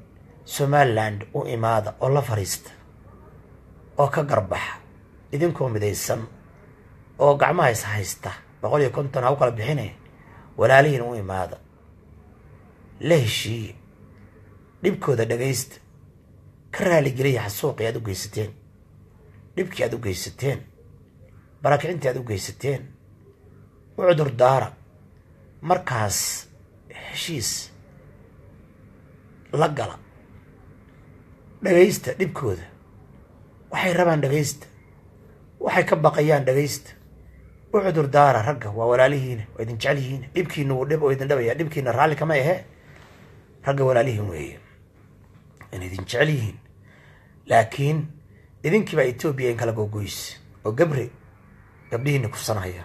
Somaliland u imaada oo la fariista oo ka garbaxa idinkoo midaysan oo gacmaha is haysta, 150 ha u kala bixine. Walaalihiin u imaada, la heshiiye. Dhibkooda dhagaysta, ka raaligeliya xasuuqii aad u geysateen, dhibkii aad u geysateen, barakicintii aad u geysateen, u cudur daara. Markaas heshiis la gala, dhagaysta dhibkooda, waxay rabaan dhagaysta, waxay ka baqayaan dhagaysta, u cudur daara. Ragga waa walaalihiina, waa idin jecel yihiin, dhibkiina wuu dhib oo idin dhabaya, dhibkiina raalli kama ahe. Ragga walaalihiin weeye, in idin jecel yihiin, laakiin idinkiibaa Etoobiya in kala gogoys oo gabre gabdhihiina kufsanaya,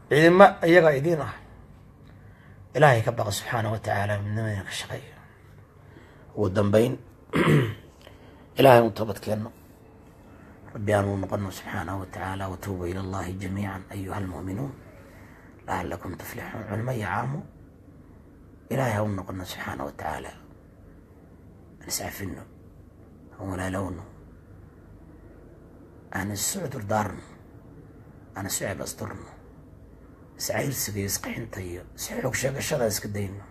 ciidamo iyagaa idiin ah. Ilaahay ka baqa subxaana wa tacaala, midnimadina ka shaqeeya. Ugu dambeyn, ilaahay un toobad keenno, rabbi aanu noqono subxaanahu wa tacaala. وتوبوا إلى الله جميعا أيها المؤمنون لعلكم تفلحون. Culmo iyo caamo, ilaahay ha u noqono subxaana wa tacaala, aan iscafino, aan walaalowno, aan isu cudur daarno, aan isu ceeb asturno, iscayrsiga iyo isqixinta iyo isxoog sheegashada iska dayno.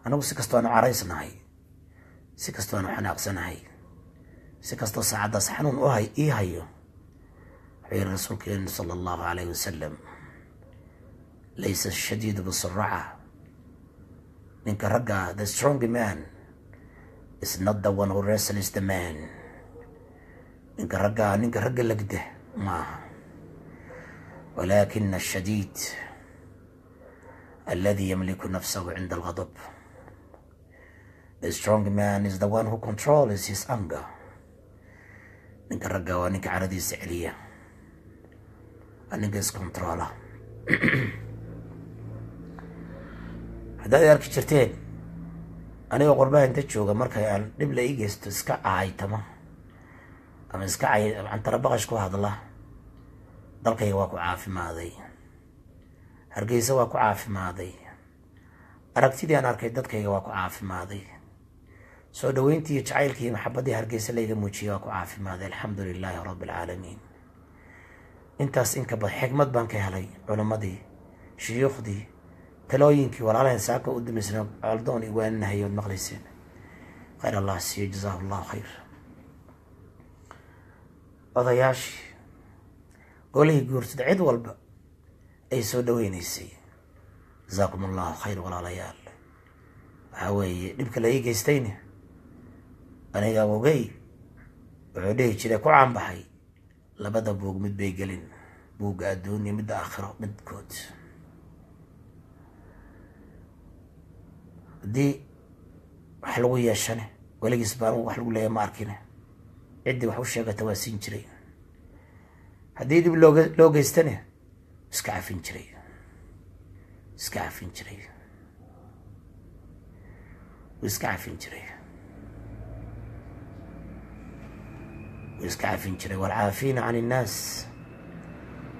Anagu si kastoo aanu caraysnahay, si kastoo aanu xanaaqsanahay, si kastoo saacaddaas xanuun u hay ii hayo, wuxuu yihi rasuulkeenu sala allahu calayhi wasalam: ليس الشديد بالسرعة. Ninka ragga, the strong man is not the one who wrestles the man. Ninka ragga, ninka ragga lagda maaha. ولكن الشديد الذي يملك نفسه عند الغضب. The strong man is the one who controls his anger. Ninka ragga waa ninka caradiisa celiya, waa ninka iscontrola. Haddaad arki jirteen anigoo qurbaha inta jooga, markay aan dhib la ii geysto iska caaytama ama iska cay cantara baqash ku hadla, dalkayga waa ku caafimaaday, Hargeysa waa ku caafimaaday, aragtidii aan arkay dadkayga waa ku caafimaaday, soo dhaweyntii iyo jacaylkii iyo maxabaddii Hargeysa layga muujiyay waa ku caafimaaday. Alxamdu lilaahi rabbi alcaalamiin. Intaas inka bad xikmad baan ka helay culimmadii, shuyuukhdii, talooyinkii walaalahan saaka u dumaysna coldoon iwaaninahay ood maqlayseen. Khayr Allah siiyo, jazaahu allahu khayr. Odayaashii golihii guursada, cid walba ay soo dhaweynaysay, jazaakum allahu khayr. Walaalayaal, waxaa weeye dhibka la ii geystayna aniga ogey. Wuxuu dhihi jiray, ku caanbaxay, labada buug mid bay gelin, buugga adduunya, midda aakhiro midkood. Haddii wax lagu yeeshane, weligiis baan wax lagu leeya ma arkine, ciddii wax u sheegata waa siin jiray. Haddii dib loo geystane, iska cafin jiray, iska cafin jiray, wuu iska cafin jiray, wuu iska cafin jiray. والعافين عن الناس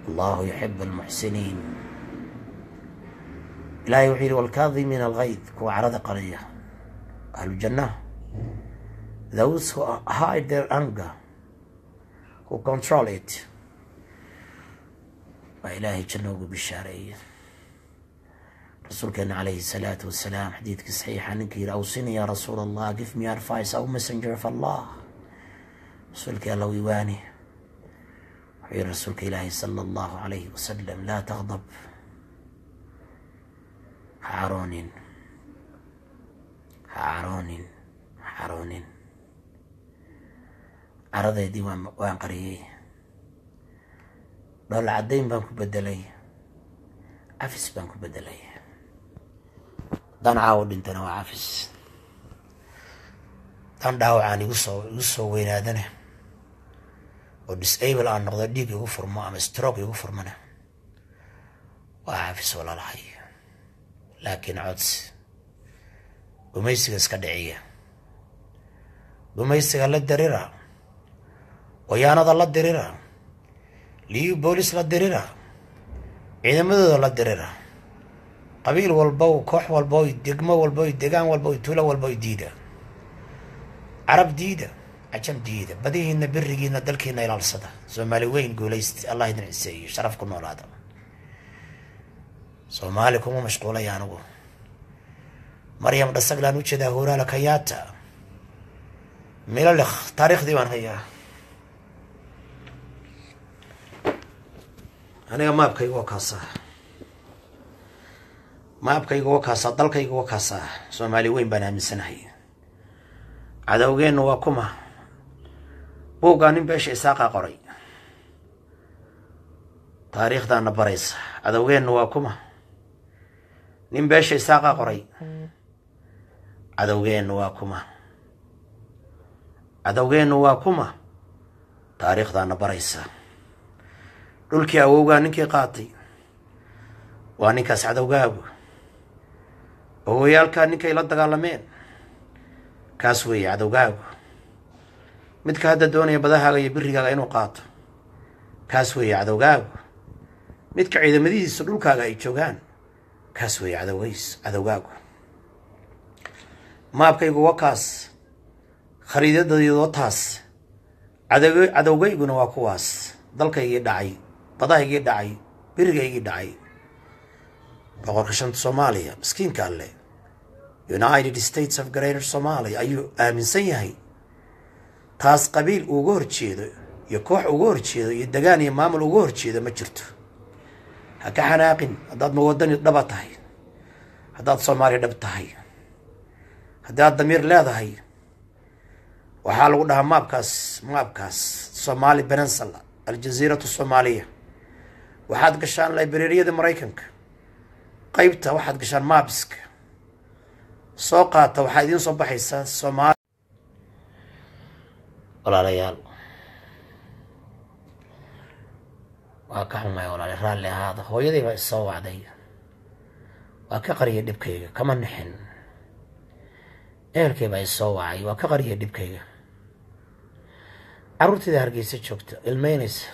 الله يحب المحسنين. Ilahay wuxuu yidhi: والكاظمين الغيظ, kuwa carada qariya, ahlu jannah. Those who hide their anger, who control it, waa Ilaahay janno ugu bishaareeye. Rasuulkeena calayhi salaatu wasalaam, xadiidkii saxiixa, ninka yidhi: أوصني يا رسول الله, give me advice, O messenger of Allah. Rasuulkii alla wiwaani, wuxuu yihi rasuulka Ilaahi sala allahu calayhi wasalam: لا تغضب, ha caroonin, ha caroonin, ha caroonin. Caradeydii waan qariyey, dhool caddayn baan ku bedelay, cafis baan ku bedelay. Haddaan caawo dhintana waa cafis, haddaan dhaawacaan igu soo weynaadana oo disable aan noqdo, dhiig igu furmo ama stroke igu furmana, waa cafis, walaalahay. Laakiin codsi: gumaysiga iska dhiciya, gumaysiga la dirira, wayaanada la dirira, Liyu boolis la dirira, ciidamadooda la dirira. Qabiil walbow, koox walbow, degmo walbow, degaan walbow, tuulo walbow, diida. Carab diida, cajam diida, badihiina, berigiina, dalkiina ilaalsada. Soomaali weyn guulaysta, Allah idin ciseeyo, sharaf ku noolaada. Soomaali kuma mashquulaya anigu. Maryam Dhasaglaan ujeedaa, Horaala Kayaata, Milalekh, taariikhdii baan hayaa aniga. Maabkayga waa kaasaa, maabkayga waa kaasaa, dalkayga waa kaasaa. Soomaali weyn baan aaminsanahay. Cadowgeennu waa kuma? Buuggaa nin beesha Isaaqaa qoray, taariikhdaana baraysa. Cadowgeennu waa kuma? Nin beesha Isaaqaa qoray. Cadowgeennu waa kuma? Cadowgeennu waa kuma? Taariikhdaana baraysa. Dhulkii awowgaa ninkii qaatay waa ninkaas cadowgaagu. Awowyaalkaa ninkay la dagaalameen, kaas weeye cadowgaagu. Midka hadda doonaya badahaaga iyo birigaaga inuu qaato, kaas weeye cadowgaagu. Midka ciidamadihiisa dhulkaaga ay joogaan, kaas weeye cadowgays, cadowgaagu. Maabkaygu waa kaas, khariidadaydu taas, cadowgayguna waa kuwaas dalkaygii dhacay, badahaygii dhacay, berigaygii dhacay. Boqorka shanta Soomaaliya, miskiinka alle, United States of Greater Somalia ayuu aaminsan yahay. Taas qabiil uga horjeedo iyo koox uga horjeedo iyo degaan iyo maamul uga horjeedo ma jirto. Ha ka xanaaqin haddaad mawadani dhaba tahay, haddaad Soomaaliya dhab tahay, haddaad damiir leedahay. Waxaa lagu dhahaa maabkaas, maabkaas Somali Peninsula, Aljaziiratu Soomaaliya. Waxaad gashaan librariyada Maraykanka, qeybta waxaad gashaan maabiska soo qaata, waxaa idiin soo baxaysaa Somaali. Walaalayaal, waa ka xumay walaala, raalli ahaada. Hooyaday baa isoo wacday, waa ka qariyay dhibkayga, kama nixin. Ehelkay baa isoo wacay, waa ka qariyay dhibkayga. Carruurtayda Hargeysa joogta ilmeynaysa,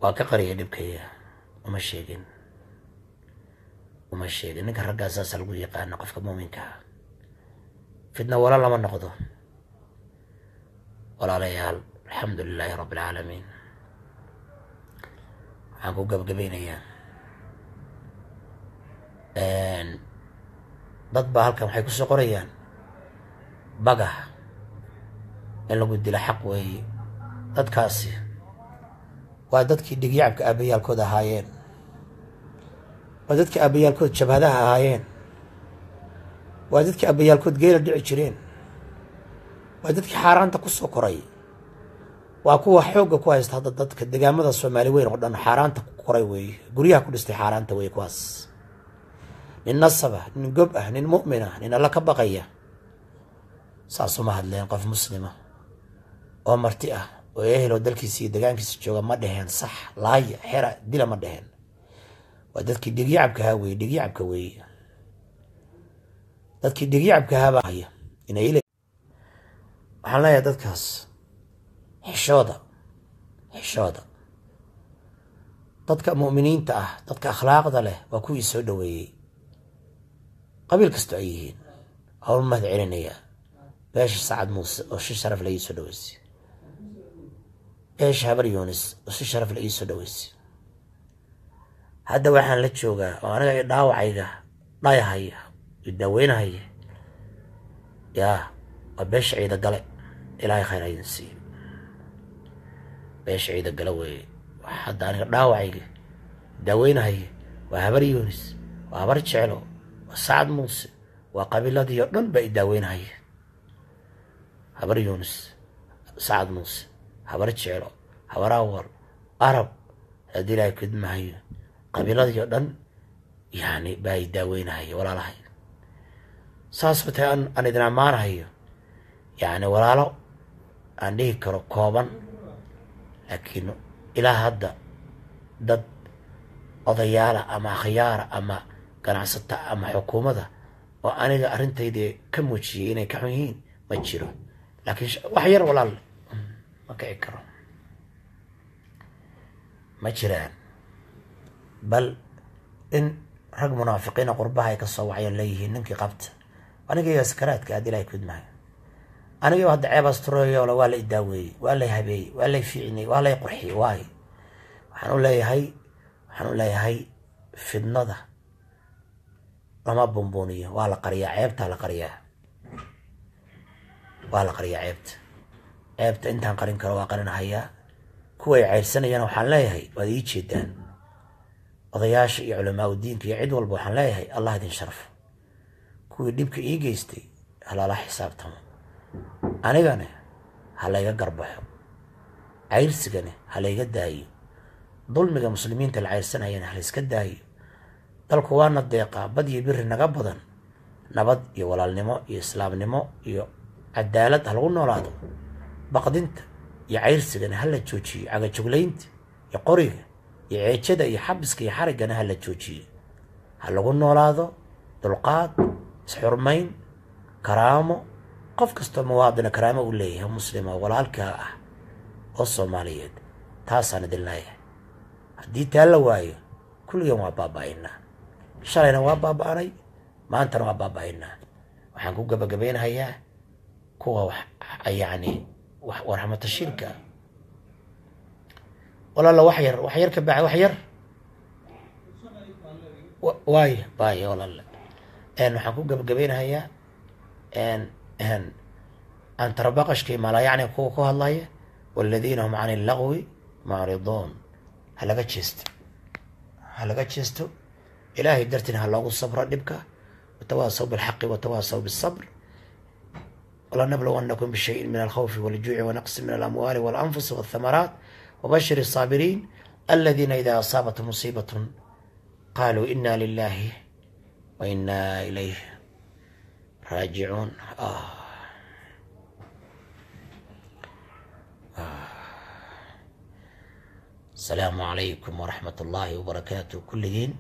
waa ka qariyay dhibkayga, uma sheegin, uma sheegin. Ninka raggaa saasa lagu yaqaana. Qofka muuminka ah fidna wala lama noqdo. Walaalayaal, alxamdu lilaahi rabbi alcaalamiin. Waxaan ku gabagabeynayaa, dad baa halkan waxay kusoo qorayaan baga in lagu dilo xaq weeye. Dadkaasi waa dadkii dhigyacabka aabayaalkood ahaayeen, waa dadkii aabayaalkood jabhadaha ahaayeen, waa dadkii aabayaalkood geela dhici jireen, waa dadkii xaaraanta kusoo koray, waa kuwa xoogga ku haysta hadda dadka degaamada Soomaali weyn oo dhan. Xaaraanta ku koray weeye, guryaha ku dhistay xaaraanta weeye kuwaas. Nin nasaba, nin gob ah, nin mu'min ah, nin Alla ka baqaya saasuma hadleen. Qof muslima oo marti ah oo ehel oo dalkiisa iyo degaankiisa jooga ma dheheen sax, laaya, xera, dila ma dheheen. Waa dadkii dhigyacabka ahaa weye, dhigyacabka weeye. Dadkii dhigyacabka ahaa baa haya inay. Waxaan leeyahay dadkaas, xishooda, xishooda. Dadka mu'miniinta ah, dadka akhlaaqda leh waa kuwii soo dhoweeyey, qabiil kasto ay yihiin. Hawl mahad celinayaa beesha Sacad Muuse oo si sharaf la ii soo dhaweysay, beesha Habar Yunis oo si sharaf la ii soo dhaweysay. Hadda waxaan la joogaa oo aniga i dhaawacayga dhayahaya, i daaweynahaya, yaa waa beesha Ciida Gale. Ilaahay khayr haydin siiyo. Beesha Ciida Gale weeye hadda aniga dhaawacayga daaweynahaya. Waa Habar Yunis, waa Habar Jeclo, waa Sacad Muuse, waa qabiiladii oo dhan baa i daaweynahaya. Habar Yunis, Sacad Muuse, Habar Jeclo, Habar Awal, Arab, haddii Ilaahay kudmahayo, qabiiladii oo dhan yani baa i daaweynahaya. Walaalahay, saas batay aan idin ammaanahayo, yacni walaalo aan dhihi karo kooban, laakiin ilaa hadda dad odayaala ama akhyaara ama ganacsata ama xukuumadda oo aniga arrintaydii ka muujiyey inay ka xun yihiin ma jiro. Laakiin wax yar walaal ma kici karo, ma jiraan. Bal in rag munaafiqiina qurbaha ay ka soo wacyan leeyihiin ninkii qabta aniga sakaraadka aad Ilahay kudmahay. Aniga hadda ceebaas turoyola, waa la idaaweeyey, waa lay habeeyey, waa lay fiicnay, waa lay qurxiyey. Waay, waxaan u leeyahay, waxaan u leeyahay Fidnada lama buunbuuniyo, waa la qariyaa. Ceebtaa la qariyaa, waa la qariyaa ceebta. Ceebta intaan qarin karo waa qarinahayaa. Kuway ceyrsanayana waxaan leeyahay, waad ii jeedaan. Odayaasha iyo culamaa udiinka iyo cid walba waxaan leeyahay, Allah idin sharfo. Kuwii dhibka ii geystay halala xisaabtamo, anigana ha layga garbaxo, cayrsigana ha layga daayo, dulmiga muslimiinta la cayrsanayana ha layska daayo. Dalku waana deeqaa, bad iyo biri naga badan. Nabad iyo walaalnimo iyo islaamnimo iyo cadaalad ha lagu noolaado. Baqdinta iyo cayrsigana ha la joojiyo, cagajuglaynta iyo qoriga iyo ceejada iyo xabiska iyo xariggana ha la joojiyo. Ha lagu noolaado dulqaad, isxurmayn, karaamo. Qof kastoo muwaadina karaamo uu leeyahay, muslima walaalkaa ah oo Soomaaliyeed. Taasaan idin leeyahay. Haddii taa la waayo, kulligan waa baaba-aynaa. Shalayna waa baaba-anay, maantana waa baaba-aynaa. Waxaan ku gabagabaynhayaa kuwa wax yacni warxamatashiilka. Walaala, wax yar, wax yar ka bacdi, wax yar waay waay walaala. Waxaan ku gabagabaynhayaa antarabaqashkii maalayacni kuwa ku hadlaya, waladiina hum can illagwi mucriduun. Ha laga jeesto, ha laga jeesto. Ilaahay dartiina ha loogu sabro dhibka. Watawaasaw bilxaqi watawaasaw bisabr. ولنبلونكم بشيء من الخوف والجوع ونقص من الأموال والأنفس والثمرات وبشر الصابرين الذين إذا أصابتهم مصيبة قالوا إنا لله وإنا إليه راجعون. السلام عليكم ورحمة الله وبركاته. كلين.